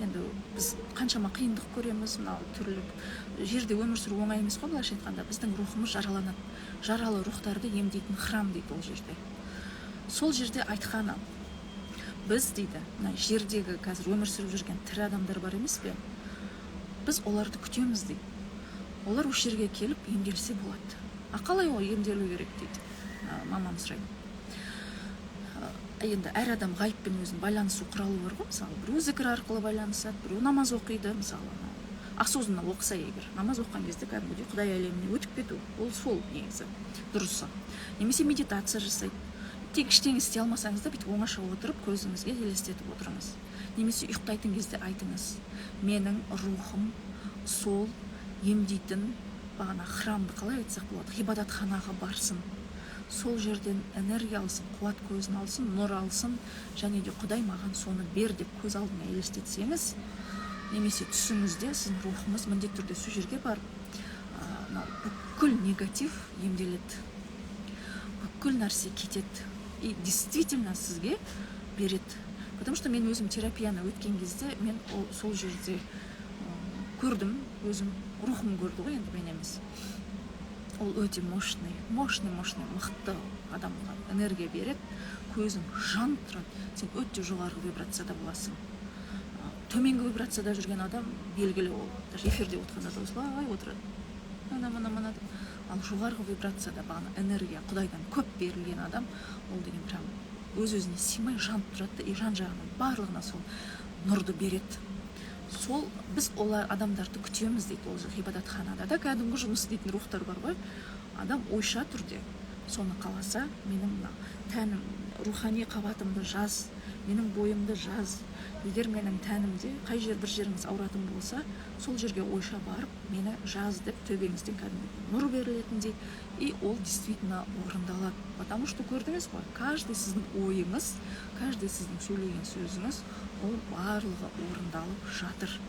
S1: енді біз қаншама қиындық көреміз, мынау түрлі жерде өмір сүру оңай емес қой, былайша айтқанда, біздің рухымыз жараланады. Жаралы рухтарды емдейтін храм дейді ол жерде. Сол жерде айтқаны, біз дейді, мына жердегі қазір өмір сүріп жүрген тірі адамдар бар емес пе? Біз оларды күтеміз дейді. Олар осы жерге келіп емделсе болады. А қалай ол емделу керек дейді? Мамам сұрайды. Енді әр адам ғайыппен өзінің байланысу құралы бар ғой, мысалы, біреу зікір арқылы байланысады, біреу намаз оқиды, мысалы, осознанно оқыса егер, намаз оқыған кезде кәдімгідей Құдай әлеміне өтіп кету, ол сол негізі дұрысы. Немесе медитация жасайды. Тек ештеңе істей алмасаңыз да бүйтіп оңаша отырып көзіңізге елестетіп отырыңыз. Немесе ұйықтайтын кезде айтыңыз: менің рухым сол емдейтін бағана храмды қалай айтсақ болады, ғибадатханаға барсын. Сол жерден энергия алсын, қуат көзін алсын, нұр алсын, және де Құдай маған соны бер деп көз алдына елестетсеңіз, немесе түсіңізде сіздің рухыңыз міндетті түрде сол жерге барып, мынау бүкіл негатив емделеді, бүкіл нәрсе кетеді. И действительно сізге береді. Потому что мен өзім терапияны өткен кезде мен сол жерде көрдім, өзім рухым көрді ғой, енді мен емес. Ол өте мощный, мощный, мощный, мықты адамға энергия береді, көзің жанып тұрады, сен өте жоғарғы вибрацияда боласың. Төменгі вибрацияда жүрген адам белгілі, ол даже эфирде отырғанда да осылай отырады, мына, мына, мына деп. Ал жоғарғы вибрацияда бағана энергия Құдайдан көп берілген адам, ол деген прям өз-өзіне сыймай жанып тұрады да, и жан жағының барлығына сол нұрды береді. Сол біз олар адамдарды күтеміз дейді. Ол ғибадатханада да кәдімгі жұмыс істейтін рухтар бар ғой. Адам ойша түрде соны қаласа, менің мына тәнім, рухани қабатымды жаз, Менің бойымды жаз. Егер менің тәнімде қай жер бір жеріңіз ауыратын болса, сол жерге ойша барып, мені жаз деп төбеңізден кәдімгі нұр берілетіндей, и ол действительно орындалады. Потому что көрдіңіз ғой, каждый сіздің ойыңыз, каждый сіздің сөйлеген сөзіңіз, ол барлығы орындалып жатыр.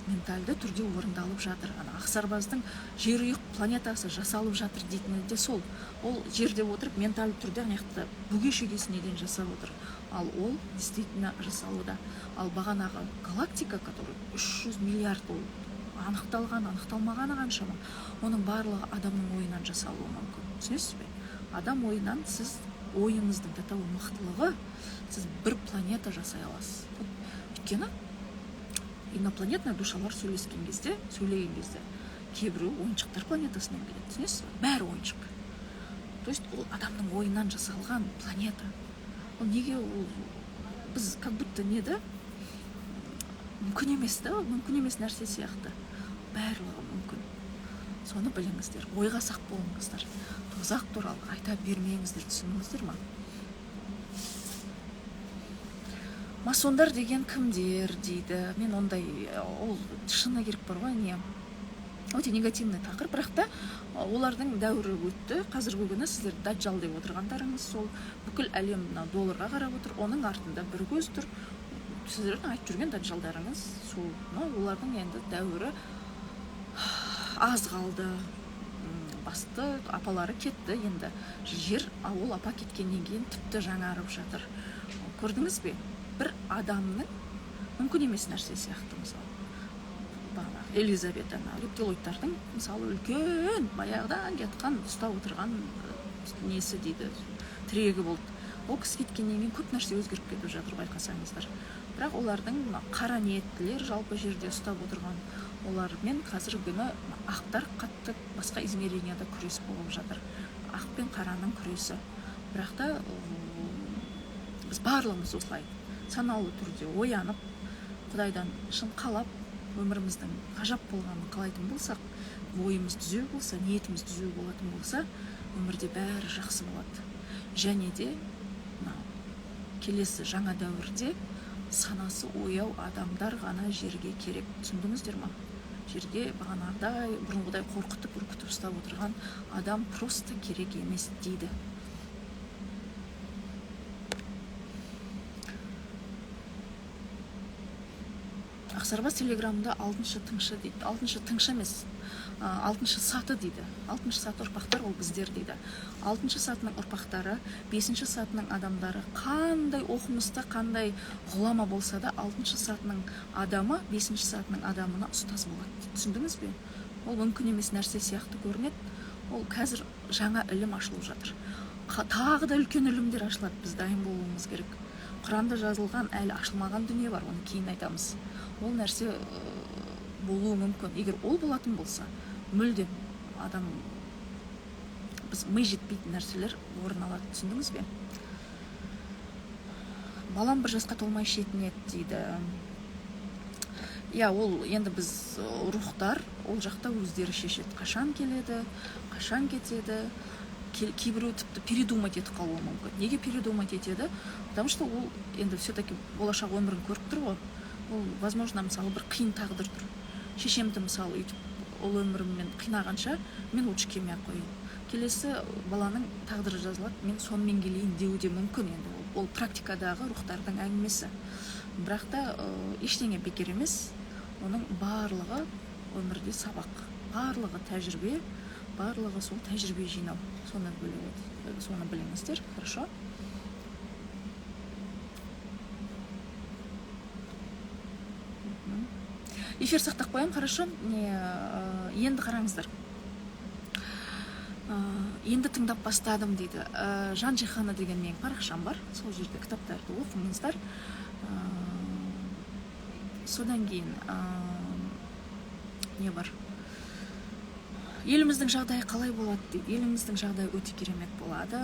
S1: Ментальды түрде орындалып жатыр. Ана Ақсарбаздың жерұйық планетасы жасалып жатыр дейтіні де сол. Ол жерде отырып ментальды түрде ана жақта бүге шегесіне дейін жасап отыр. Ал ол действительно жасалуда. Ал бағанағы галактика, который 300 миллиард, ол анықталған, анықталмағаны қаншама, оның барлығы адамның ойынан жасалуы мүмкін. Түсінесіз бе? Адам ойынан, сіз ойыңыздың до того мықтылығы, сіз бір планета жасай аласыз. Өйткені инопланетная душалар сөйлескен кезде, сөйлеген кезде кейбіреу ойыншықтар планетасынан келеді. Түсінесіз бе? Бәрі ойыншық. То есть ол адамның ойынан жасалған планета. Ол неге ол біз как будто не да, мүмкін емес да, мүмкін емес нәрсе сияқты. Барлығы мүмкін. Соны біліңіздер, ойға сақ болыңыздар. Тозақ туралы айта бермеңіздер, түсіндіңіздер ма? Масондар деген кімдер дейді. Мен ондай, ол шыны керек бар ғой, не өте негативный тақырып, бірақ та олардың дәуірі өтті. Қазіргі күні сіздер даджал деп отырғандарыңыз сол, бүкіл әлем мына долларға қарап отыр, оның артында бір көз тұр. Сіздердің айтып жүрген даджалдарыңыз сол, но олардың енді дәуірі аз қалды. Басты апалары кетті енді. Жер, ол апа кеткеннен кейін тіпті жаңарып жатыр. Көрдіңіз бе? Бір адамның мүмкін емес нәрсе сияқты, мысалы. Бағана Элизабет, ана рептилоидтардың, мысалы, үлкен баяғыдан кеткен ұстап отырған несі дейді, тірегі болды. Ол кісі кеткеннен кейін көп нәрсе өзгеріп кетіп жатыр, байқасаңыздар. Бірақ олардың мына қара ниеттілер жалпы жерде ұстап отырған, олармен қазіргі күні ақтар қатты басқа измеренияда күрес болып жатыр. Ақ пен қараның күресі. Бірақ та біз барлығымыз осылай саналы түрде оянып, Құдайдан шын қалап, өміріміздің ғажап болғанын қалайтын болсақ, ойымыз түзу болса, ниетіміз түзу болатын болса, өмірде бәрі жақсы болады. Және де мынау келесі жаңа дәуірде санасы ояу адамдар ғана жерге керек. Түсіндіңіздер ма? Жерге бағанағыдай, бұрынғыдай қорқытып, үркітіп ұстап отырған адам просто керек емес дейді. Ақсарбас телеграмында алтыншы тыңшы дейді. Алтыншы тыңшы емес, алтыншы саты дейді. Алтыншы саты ұрпақтар ол біздер дейді. Алтыншы сатының ұрпақтары, бесінші сатының адамдары қандай оқымысты, қандай ғұлама болса да, алтыншы сатының адамы бесінші сатының адамына ұстаз болады. Түсіндіңіз бе? Ол мүмкін емес нәрсе сияқты көрінеді. Ол қазір жаңа ілім ашылып жатыр. Тағы да үлкен ілімдер ашылады, біз дайын болуымыз керек. Құранда жазылған әлі ашылмаған дүние бар, оны кейін айтамыз. Ол нәрсе болуы мүмкін. Егер ол болатын болса, мүлдем адам, біз ми жетпейтін нәрселер орын алады. Түсіндіңіз бе? Балам бір жасқа толмай шетінеді дейді. Иә, ол енді біз рухтар, ол жақта өздері шешеді. Қашан келеді, қашан кетеді. Кейбіреу тіпті передумать етіп қалуы мүмкін. Неге передумать етеді? Потому что ол енді все-таки болашақ өмірін көріп тұр ғой. Ол, возможно, мысалы, бір қиын тағдыр тұр. Шешемді, мысалы, өйтіп ол өміріммен қинағанша, мен лучше келмей ақ қояйын. Келесі баланың тағдыры жазылады, мен сонымен келейін деуі де мүмкін енді. Ол практикадағы рухтардың әңгімесі. Бірақ та ештеңе бекер емес. Оның барлығы өмірде сабақ, барлығы тәжірибе, барлығы сол тәжірибе жинау. Соны біліңіздер, хорошо? Эфир сақтап қоямын, хорошо? Енді қараңыздар. Енді тыңдап бастадым дейді. Жан Жиһаны деген менің парақшам бар. Сол жерде кітаптарды оқыңыздар. Содан кейін не бар? Еліміздің жағдайы қалай болады дейді. Еліміздің жағдайы өте керемет болады.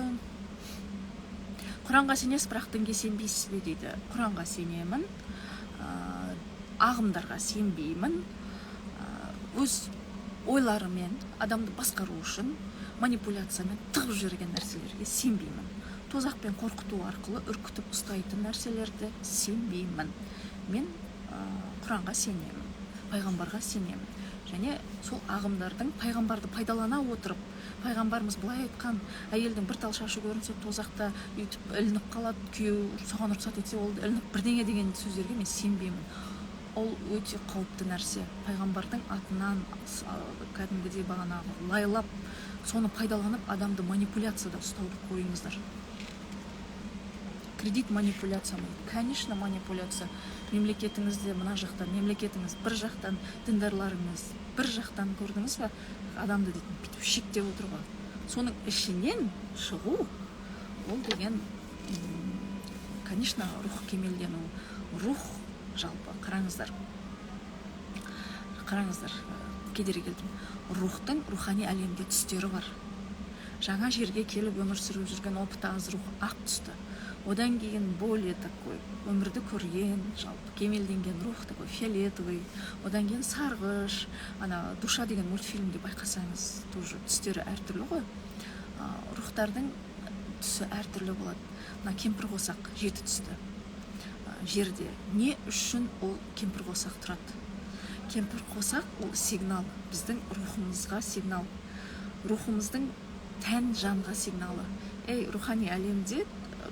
S1: Құранға сенесіз, бірақ дінге сенбейсіз бе дейді. Құранға сенемін, ағымдарға сенбеймін. Өз ойларымен адамды басқару үшін манипуляциямен тығып жіберген нәрселерге сенбеймін. Тозақпен қорқыту арқылы үркітіп ұстайтын нәрселерді сенбеймін. Мен Құранға сенемін, пайғамбарға сенемін және сол ағымдардың пайғамбарды пайдалана отырып, пайғамбарымыз былай айтқан: әйелдің бір тал шашы көрінсе, тозақта өйтіп ілініп қалады, күйеуі соған рұқсат етсе, ол ілініп бірдеңе деген сөздерге мен сенбеймін. Ол өте қауіпті нәрсе. Пайғамбардың атынан кәдімгідей бағанағы лайлап, соны пайдаланып, адамды манипуляцияда ұстауды қойыңыздар. Кредит манипуляция ма? Конечно, манипуляция. Мемлекетіңізде мына жақтан, мемлекетіңіз бір жақтан, діндарларыңыз бір жақтан, көрдіңіз ба, адамды дейтін бүйтіп шектеп отыр ғой. Соның ішінен шығу ол деген, конечно, рух кемелдену. Рух жалпы, қараңыздар, қараңыздар, кедергі келтірдім. Рухтың рухани әлемде түстері бар. Жаңа жерге келіп өмір сүріп жүрген, опыты аз рух ақ түсті. Одан кейін более такой өмірді көрген, жалпы кемелденген рух такой фиолетовый, одан кейін сарғыш. Ана «Душа» деген мультфильмде байқасаңыз, тоже түстері әртүрлі ғой. Рухтардың түсі әртүрлі болады. Мына кемпір қосақ жеті түсті. Жерде не үшін ол кемпір қосақ тұрады? Кемпір қосақ ол сигнал, біздің рухымызға сигнал, рухымыздың тән жанға сигналы: ей, рухани әлемде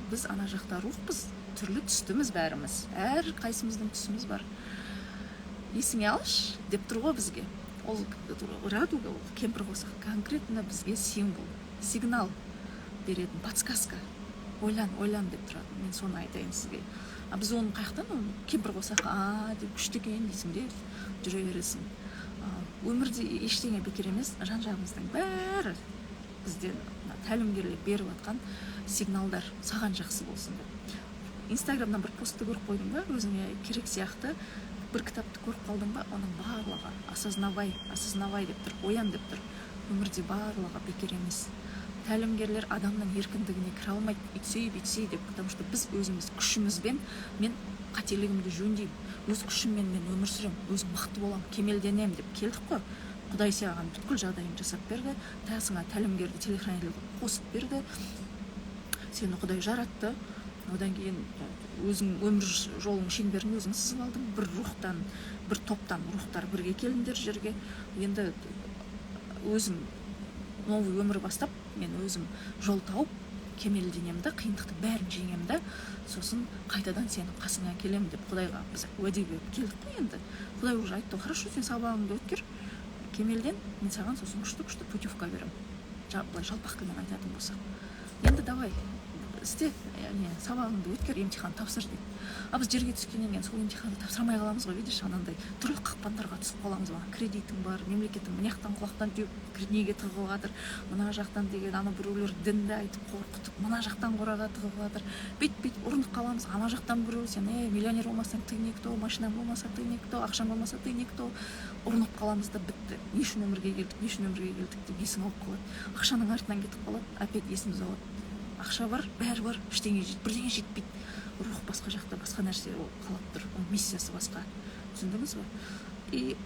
S1: біз ана жақта рухпыз, түрлі түстіміз бәріміз, әр қайсымыздың түсіміз бар, есіңе алшы деп тұр ғой бізге. Ол радуга, ол кемпір қосақ конкретно бізге символ, сигнал беретін, подсказка, ойлан, ойлан деп тұрады. Мен соны айтайын сізге. А біз оны қай жақтан? Оны кемпір қосақ а деп, күшті екен дейсің де, жүре бересің. Өмірде ештеңе бекер емес. Жан жағымыздың бәрі бізден мына тәлімгерлер беріп жатқан сигналдар, саған жақсы болсын деп. Инстаграмнан бір постты көріп қойдың ба, өзіңе керек сияқты, бір кітапты көріп қалдың ба, оның барлығы осознавай, осознавай деп тұр, оян деп тұр. Өмірде барлығы бекер емес. Тәлімгерлер адамның еркіндігіне кіре алмайды, үйтсей, бүйтсей деп, потому что біз өзіміз күшімізбен, мен қателігімді жөндеймін, өз күшіммен мен өмір сүремін, өзім мықты боламын, кемелденемін деп келдік қой. Құдай саған бүткіл жағдайын жасап берді, тасыңа тәлімгерді, телохранитель қосып берді, сені Құдай жаратты. Одан кейін өзің өмір жолың шеңберін өзің сызып алдың. Бір рухтан, бір топтан рухтар бірге келдіңдер жерге. Енді өзім новый өмір бастап, мен өзім жол тауып кемелденемін да, қиындықтың бәрін жеңемін да, сосын қайтадан сенің қасыңа келемін деп Құдайға біз уәде беріп келдік қой. Енді Құдай уже айтты: хорошо, сен сабағыңды өткер, кемелден, мен саған сосын күшті күшті путевка беремін. Былай жалпақ тілмен айтатын болсақ, енді давай істе, не, сабағыңды өткер, емтихан тапсыр дейді. А біз жерге түскеннен кейін сол емтиханды тапсырмай қаламыз ғой, видишь, анандай түрлі қақпандарға түсіп қаламыз ғой. Кредитің бар, мемлекеттің мына жақтан құлақтан теуіп неге тығып жатыр, мына жақтан деген ана біреулер дінді айтып қорқытып, мына жақтан қораға тығып жатыр. Бүйтіп бүйтіп ұрынып қаламыз. Ана жақтан біреу: сен, ей, миллионер болмасаң, ты никто, машинаң болмаса, ты никто, ақшаң болмаса, ты никто. Ұрынып қаламыз да, бітті. Не үшін өмірге келдік, не үшін өмірге келдік деп есің ауып қалады. Ақшаның артынан кетіп қалады, опять есіміз ауады. Ақша бар, бәрі бар, ештеңе бірдеңе жетпейді. Рух басқа жақта, басқа нәрсе ол қалап тұр, оның миссиясы басқа, түсіндіңіз ба? И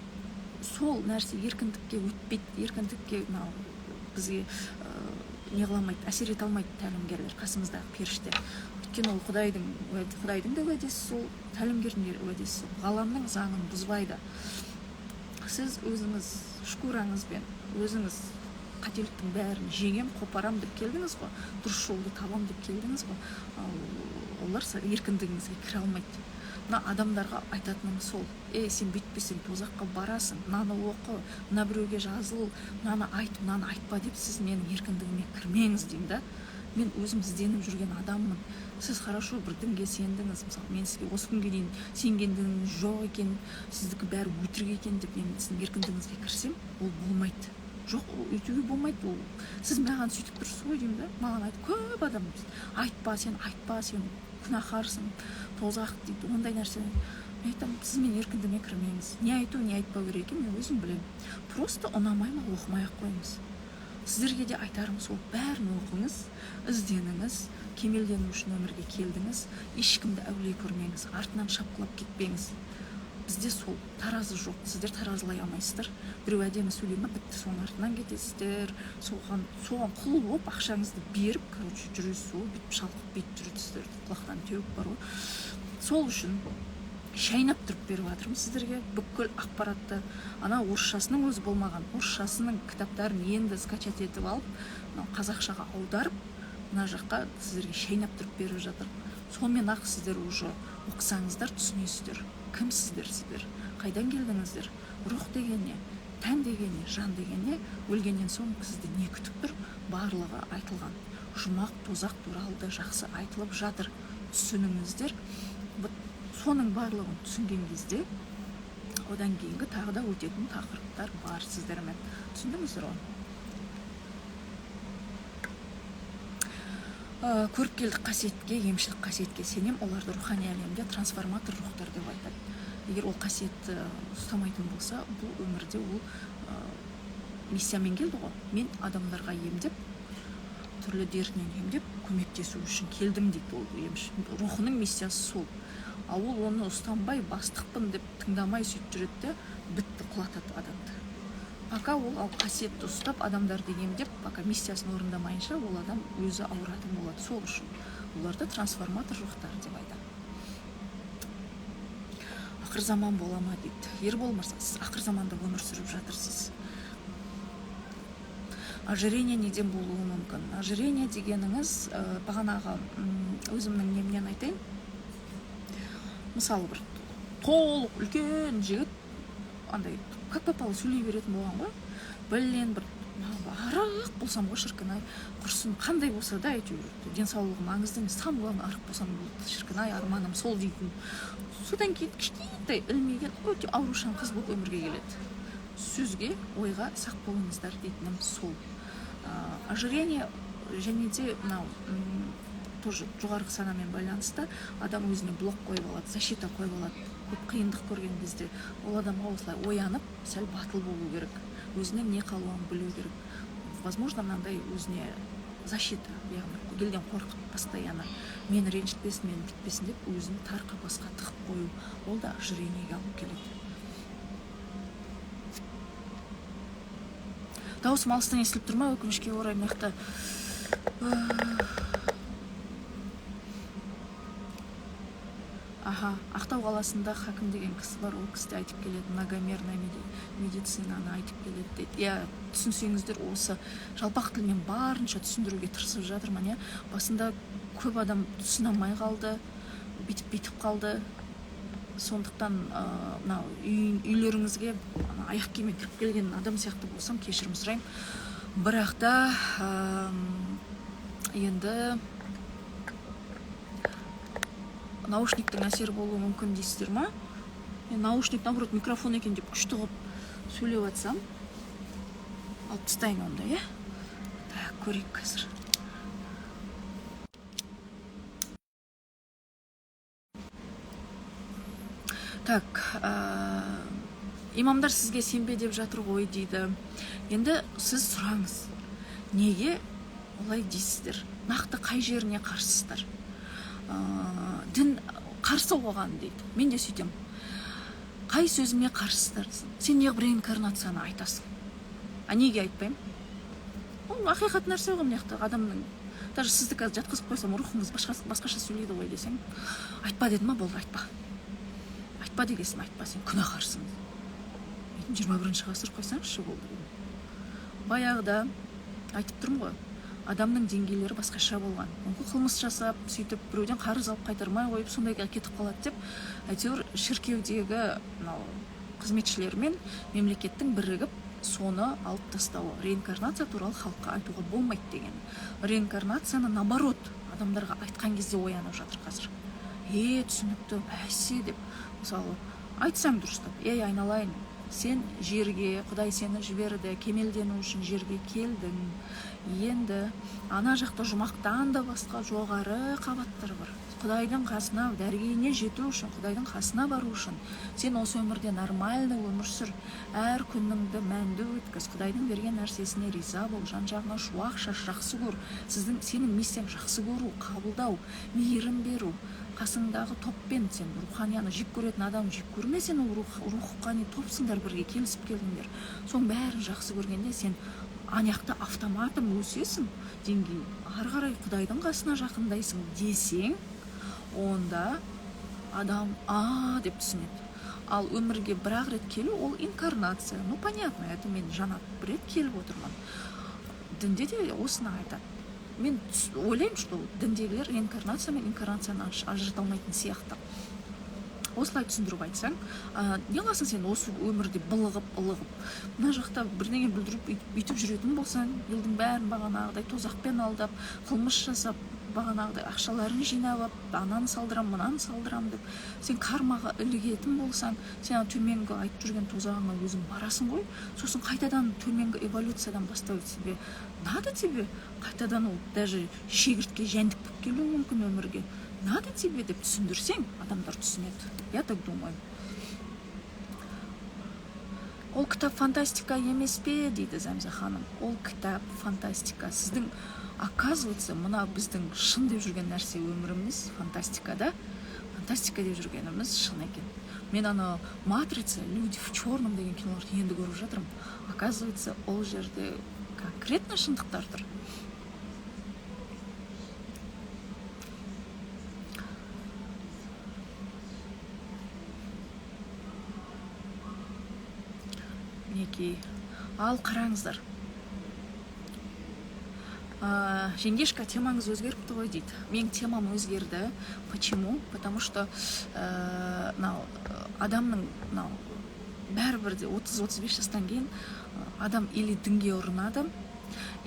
S1: сол нәрсе еркіндікке өтпейді. Еркіндікке мынау бізге не қыла алмайды, әсер ете алмайды тәлімгерлер, қасымыздағы періште. Өйткені ол Құдайдың да уәдесі сол, тәлімгердің де уәдесі сол: ғаламның заңын бұзбайды. Сіз өзіңіз шкураңызбен өзіңіз қателіктің бәрін жеңем, қопарам деп келдіңіз ғой, дұрыс жолды табам деп келдіңіз ғой. Ал олар еркіндігіңізге кіре алмайды. Мына адамдарға айтатыным сол: ей, сен бүйтпесең, тозаққа барасың, мынаны оқы, мына біреуге жазыл, мынаны айт, мынаны айтпа деп сіз менің еркіндігіме кірмеңіз деймін да. Мен өзім ізденіп жүрген адаммын. Сіз хорошо бір дінге сендіңіз, мысалы, мен сізге осы күнге дейін сенген дініңіз жоқ екен, сіздікі бәрі өтірік екен деп мен сіздің еркіндігіңізге кірсем, ол болмайды. Жоқ, ол өйтуге болмайды. Ол сіз маған сөйтіп тұрсыз ғой деймін да. Маған айтып, көп адам айтпа, сен айтпа, сен күнәһарсың, тозақ дейді, ондай нәрсе. Мен айтамын: сіз менің еркіндігіме кірмеңіз. Не айту, не айтпау керек екенін мен өзім білемін. Просто ұнамай ма, оқымай ақ қойыңыз. Сіздерге де айтарым сол: бәрін оқыңыз, ізденіңіз, кемелдену үшін өмірге келдіңіз. Ешкімді әулие көрмеңіз, артынан шапқылап кетпеңіз. Бізде Бізде сол таразы жоқ, сіздер таразылай алмайсыздар. Біреу әдемі сөйлей ма, бітті, соның артынан кетесіздер, соған құл болып ақшаңызды беріп, короче, жүресіз ғой, бүйтіп шалқып бүйтіп жүресіздер, құлақтан теуіп бар ғой. Сол үшін шайнап тұрып беріп жатырмын сіздерге бүкіл ақпаратты. Ана орысшасының өзі болмаған, орысшасының кітаптарын енді скачать етіп алып, мынау қазақшаға аударып, мына жаққа сіздерге шайнап тұрып беріп жатыр. Сонымен ақ сіздер уже оқысаңыздар түсінесіздер. Кімсіздер сіздер, қайдан келдіңіздер, рух деген не, тән деген не, жан деген не, өлгеннен соң сізді не күтіп тұр, барлығы айтылған. Жұмақ, тозақ туралы да жақсы айтылып жатыр. Түсініңіздер. Вот соның барлығын түсінген кезде одан кейінгі тағы да өтетін тақырыптар бар сіздермен. Түсіндіңіздер ғой? Көріп келдік қасиетке, емшілік қасиетке сенем, оларды рухани әлемде трансформатор рухтар деп айтады. Егер ол қасиетті ұстамайтын болса, бұл өмірде ол миссиямен келді ғой. Мен адамдарға емдеп, түрлі дертінен емдеп, көмектесу үшін келдім дейді ол емші. Рухының миссиясы сол. Ал ол оны ұстанбай, бастықпын деп тыңдамай сөйтіп жүреді де, бітті, құлатады адамды. Пока ол ал қасиетті ұстап, адамдарды емдеп, пока миссиясын орындамайынша, ол адам өзі ауыратын болады. Сол үшін оларды трансформатор рухтар деп айтады. Ақыр заман бола ма дейді. Ербол мырза, сіз ақыр заманда өмір сүріп жатырсыз. Ожирение неден болуы мүмкін? Ожирение дегеніңіз, бағанағы, өзімнің немнен айтайын. Мысалы, бір толық үлкен жігіт андай как попало сөйлей беретін болған ғой. Блин, бір арық болсам ғой, шіркін ай, құрсын, қандай болса да әйтеуір денсаулығы маңызды емес, самое главное арық болсам болды, шіркін ай, арманым сол дейтін. Содан кейін кішкентай ілмеген өте аурушаң қыз болып өмірге келеді. Сөзге, ойға сақ болыңыздар дейтінім сол. Ожирение және де мынау, тоже жоғарғы санамен байланысты адам өзіне блок қойып алады, защита қойып алады. Көп қиындық көрген кезде ол адамға осылай оянып, сәл батыл болу керек, өзінің не қалуын білу керек. Возможно, мынандай өзіне защита, яғни елден қорқып постоянно мені ренжітпесін, мені бүйтпесін деп өзін тар қапасқа тығып қою, ол да ожирениеге алып келеді. Дауысым алыстан естіліп тұр ма? Өкінішке орай мына жақта, аха, Ақтау қаласында хакім деген кісі бар, ол кісі де айтып келеді, многомерная медицинаны айтып келеді дейді. Иә, түсінсеңіздер, осы жалпақ тілмен барынша түсіндіруге тырысып жатырмын, иә. Басында көп адам түсіне алмай қалды, бүйтіп-бүйтіп қалды. Сондықтан, мынау үйлеріңізге аяқ киіммен кіріп келген адам сияқты болсам, кешірім сұраймын. Бірақ та, енді наушниктің әсері болуы мүмкін дейсіздер ма? Мен наушник, наоборот, микрофон екен деп күшті қылып сөйлеп жатсам, алып тастайын онда, иә? Так, көрейік қазір. Так, имамдар сізге сенбе деп жатыр ғой дейді. Енді сіз сұраңыз, неге олай дейсіздер? Нақты қай жеріне қарсысыздар? Дін қарсы оған дейді. Мен де сөйтем. Қай сөзіме қарсысыздар десем, сен неғып реинкарнацияны айтасың? А неге айтпаймын? Ол ақиқат нәрсе ғой мына жақта адамның. Даже сізді қазір жатқызып қойсам, рухыңыз басқаша сөйлейді ғой десең, айтпа деді ма, болды, айтпа. Айтпа дегесін айтпа, сен күнәһарсың. Мен 21 ғасыр қойсаңызшы болды. Баяғыда айтып тұрмын ғой, адамның деңгейлері басқаша болған. Мүмкін қылмыс жасап, сөйтіп біреуден қарыз алып қайтармай қойып, сондайға кетіп қалады деп, әйтеуір шіркеудегі мынау қызметшілермен мемлекеттің бірігіп соны алып тастауы. Реинкарнация туралы халыққа айтуға болмайды деген. Реинкарнацияны наоборот адамдарға айтқан кезде оянып жатыр қазір. Түсінікті, бәсе деп. Мысалы, айтсам дұрыстап, ей, айналайын, сен жерге, Құдай сені жіберді, кемелдену үшін жерге келдің. Енді ана жақта жұмақтан да басқа жоғары қабаттар бар. Құдайдың қасына, дәргейіне жету үшін, Құдайдың қасына бару үшін сен осы өмірде нормальный өмір сүр, әр күніңді мәнді өткіз, Құдайдың берген нәрсесіне риза бол, жан-жағыңа шуақ шаш, жақсы көр. Сенің миссияң жақсы көру, қабылдау, мейірім беру. Қасыңдағы топпен сен рухани, ана жек көретін адам жек көрме, сен ол рухани топсыңдар, бірге келісіп келдіңдер. Соның бәрін жақсы көргенде сен ана жақта автоматом өсесің деңгейің, ары қарай Құдайдың қасына жақындайсың десең, онда адам а деп түсінеді. Ал өмірге бір-ақ рет келу ол инкарнация. Ну, понятно, это мен жаңа бір рет келіп отырмын. Дінде де осыны айтады. Мен ойлаймын, что діндегілер реинкарнация мен инкарнацияны ажырата алмайтын сияқты. Осылай түсіндіріп айтсаң, не қыласың сен осы өмірде былығып, ылығып, мына жақта бірдеңе бүлдіріп, үйтіп жүретін болсаң, елдің бәрін бағанағыдай тозақпен алдап, қылмыс жасап, бағанағыдай ақшаларын жинап алып, ананы салдырам, мынаны салдырам деп, сен кармаға ілігетін болсаң, сен ана төменгі айтып жүрген тозағыңа өзің барасың ғой, сосын қайтадан төменгі эволюциядан бастау тебе надо, тебе қайтадан ол даже шегіртке, жәндік болып келуі мүмкін өмірге. Надо тебе деп түсіндірсең, адамдар түсінеді. Я так думаю. Ол кітап фантастика емес пе, дейді Зәмзә ханым. Ол кітап фантастика. Сіздің, оказывается, мына біздің шын деп жүрген нәрсе өміріміз фантастика да. Фантастика деп жүргеніміз шын екен. Мен ана Матрица, Люди в черном деген киноларды енді көріп жатырмын. Оказывается, ол жерде конкретно шындықтар тұр. Мінекей. Ал қараңыздар. Жеңгешка, темаңыз өзгеріпті ғой дейді. Менің темам өзгерді. Почему? Потому что мынау, адамның мынау бәрібір де отыз-отыз бес жастан кейін адам или дінге ұрынады,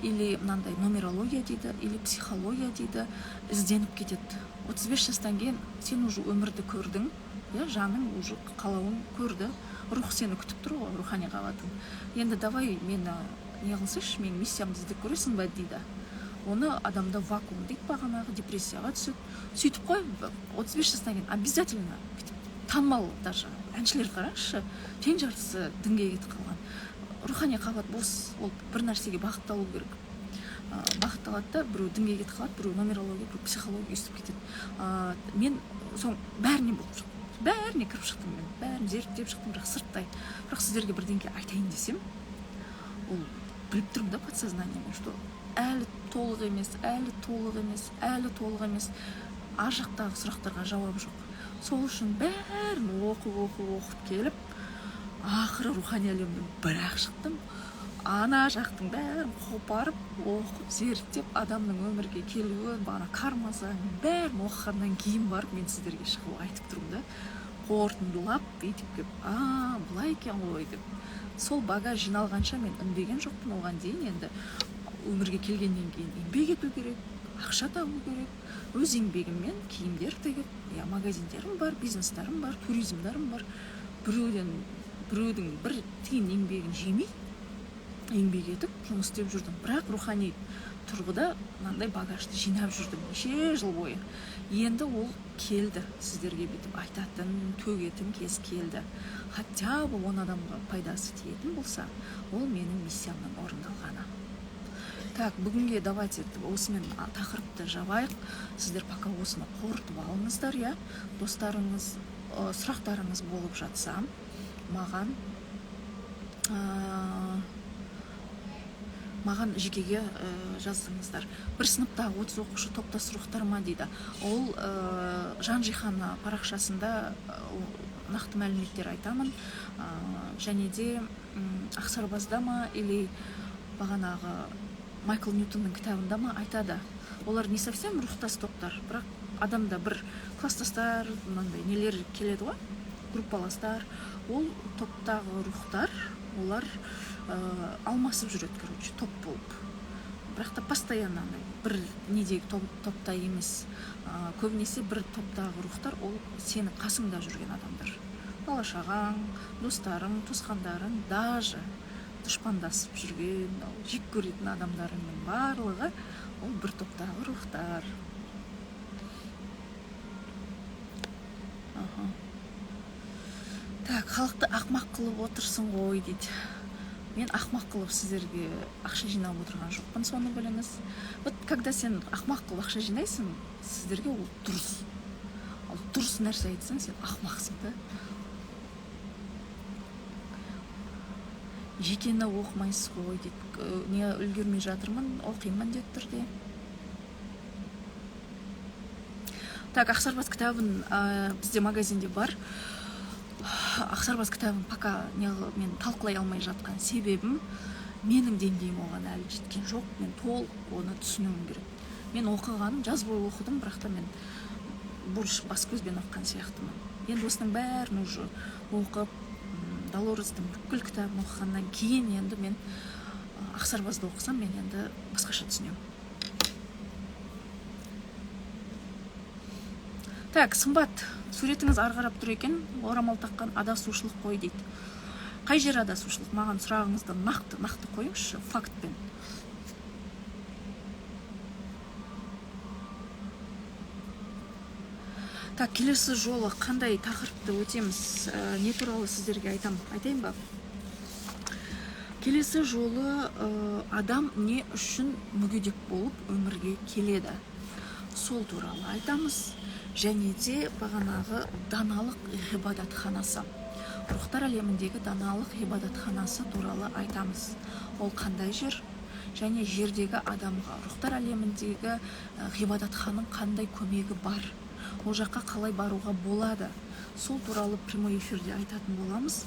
S1: или мынандай нумерология дейді, или психология дейді, ізденіп кетеді. 35 жастан кейін сен уже өмірді көрдің, иә, жаның уже қалауын көрді, рух сені күтіп тұр ғой, рухани қабатың. Енді давай мені не қылсайшы, менің миссиямды іздеп көресің ба дейді. Оны адамда вакуум дейді, бағанағы депрессияға түседі. Сөйтіп қой, 35 жастан кейін обязательно бүйтіп танымал даже әншілерді қараңызшы, тең жартысы дінге кетіп қалған. Рухани қабат бос, ол бір нәрсеге бағытталу керек. Бағытталады да, біреу дінге кетіп қалады, біреу нумерология, біреу психология өйстіп кетеді. Мен соң бәріне болып шықтым, бәріне кіріп шықтым мен, бәрін зерттеп шықтым, бірақ сырттай. Бірақ сіздерге бірдеңке айтайын десем, ол біліп тұрмын да подсознаниемен, что әлі толық емес, әлі толық емес, әлі толық емес. Ар жақтағы сұрақтарға жауап жоқ. Сол үшін бәрін оқып, оқып, оқып келіп, ақыры рухани әлемнен бір-ақ шықтым. Ана жақтың бәрін қопарып, оқып, зерттеп, адамның өмірге келуі, бағана карма заңын бәрін оқығаннан кейін барып мен сіздерге шығып айтып тұрмын да, қорытындылап бүйтіп келіп, а, былай екен ғой деп. Сол багаж жиналғанша мен үндеген жоқпын. Оған дейін енді өмірге келгеннен кейін еңбек ету керек, ақша табу керек, өз еңбегіммен киімдер тігіп, я, магазиндерім бар, бизнестарым бар, туризмдарым бар. Біреудің бір тиын еңбегін жемей еңбек етіп жұмыс істеп жүрдім. Бірақ рухани тұрғыда мынандай багажды жинап жүрдім неше жыл бойы. Енді ол келді, сіздерге бүйтіп айтатын, төгетін кез келді. Хотя бы 10 адамға пайдасы тиетін болса, ол менің миссиямның орындалғаны. Так, бүгінге давайте осымен тақырыпты жабайық. Сіздер пока осыны қорытып алыңыздар, иә? Достарыңыз, сұрақтарыңыз болып жатса, маған жекеге жазыңыздар. Бір сыныптағы 30 оқушы топтас рухтар ма дейді. Ол Жан Жиһан парақшасында нақты мәліметтер айтамын. Және де Ақсарбазда ма или бағанағы Майкл Ньютонның кітабында ма айтады. Олар не совсем рухтас топтар, бірақ адамда бір класстастар, мынандай нелер келеді ғой, группаластар. Ол топтағы рухтар, олар алмасып жүреді, топ болып. Бірақ та постоянно андай бір недегі топта емес. Көбінесе бір топтағы рухтар ол сенің қасыңда жүрген адамдар. Бала шағаң, достарың, туысқандарың, даже дұшпандасып жүрген, жек көретін адамдарыңның барлығы ол бір топтағы рухтар. Так, халықты ақмақ қылып отырсың ғой дейді. Мен ақмақ қылып сіздерге ақша жинап отырған жоқпын, соны біліңіз. Вот когда сен ақмақ қылып ақша жинайсың, сіздерге ол дұрыс. Дұрыс нәрсе айтсаң, сен ақымақсың да. Жекені оқымайсыз ғой дейді. Не үлгермей жатырмын, оқимын міндетті түрде. Так, Ақсарбас кітабын бізде магазинде бар. Ақсарбас кітабын пока мен талқылай алмай жатқан себебім, менің деңгейім оған әлі жеткен жоқ. Мен толық оны түсінуім керек. Мен оқығаным, жаз бойы оқыдым, бірақ та мен больше бас көзбен оқыған сияқтымын. Енді осының бәрін уже оқып, Долорестің бүкіл кітабын оқығаннан кейін енді мен Ақсарбазды оқысам, мен енді басқаша түсінемін. Так, Сымбат, суретіңіз ары қарап тұр екен, орамал таққан адасушылық қой дейді. Қай жер адасушылық? Маған сұрағыңызды нақты қойыңызшы, фактпен. Так, келесі жолы қандай тақырыпты өтеміз? Не туралы сіздерге айтам? Айтайын ба? Келесі жолы адам не үшін мүгедек болып өмірге келеді? Сол туралы айтамыз. Және де бағанағы даналық ғибадатханасы. Рухтар әлеміндегі даналық ғибадатханасы туралы айтамыз. Ол қандай жер? Және жердегі адамға рухтар әлеміндегі ғибадатханың қандай көмегі бар? Ол жаққа қалай баруға болады? Сол туралы прямой эфирде айтатын боламыз.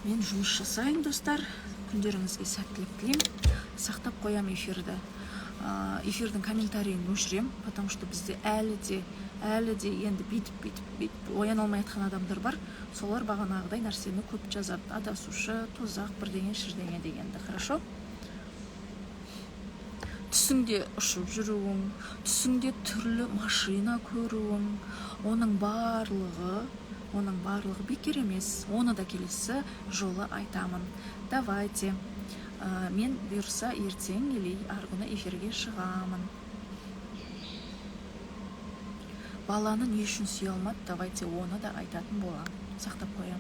S1: Мен жұмыс жасайын, достар. Күндеріңізге сәттілік тілеймін. Сақтап қоям эфирді. Эфирдің комментарийін өшірем, потому что бізде әлі де енді бүйтіп ояна алмай жатқан адамдар бар. Солар бағанағыдай нәрсені көп жазады. Адасушы, тозақ, бірдеңе, шірдеңе дегенді. Хорошо? Түсіңде ұшып жүруің, түсіңде түрлі машина көруің, оның барлығы бекер емес. Оны да келесі жолы айтамын. Давайте. Мен бұйырса ертең или арғы күні эфирге шығамын. Баланы не үшін сүйе алмады, давайте оны да айтатын боламын. Сақтап қоямын.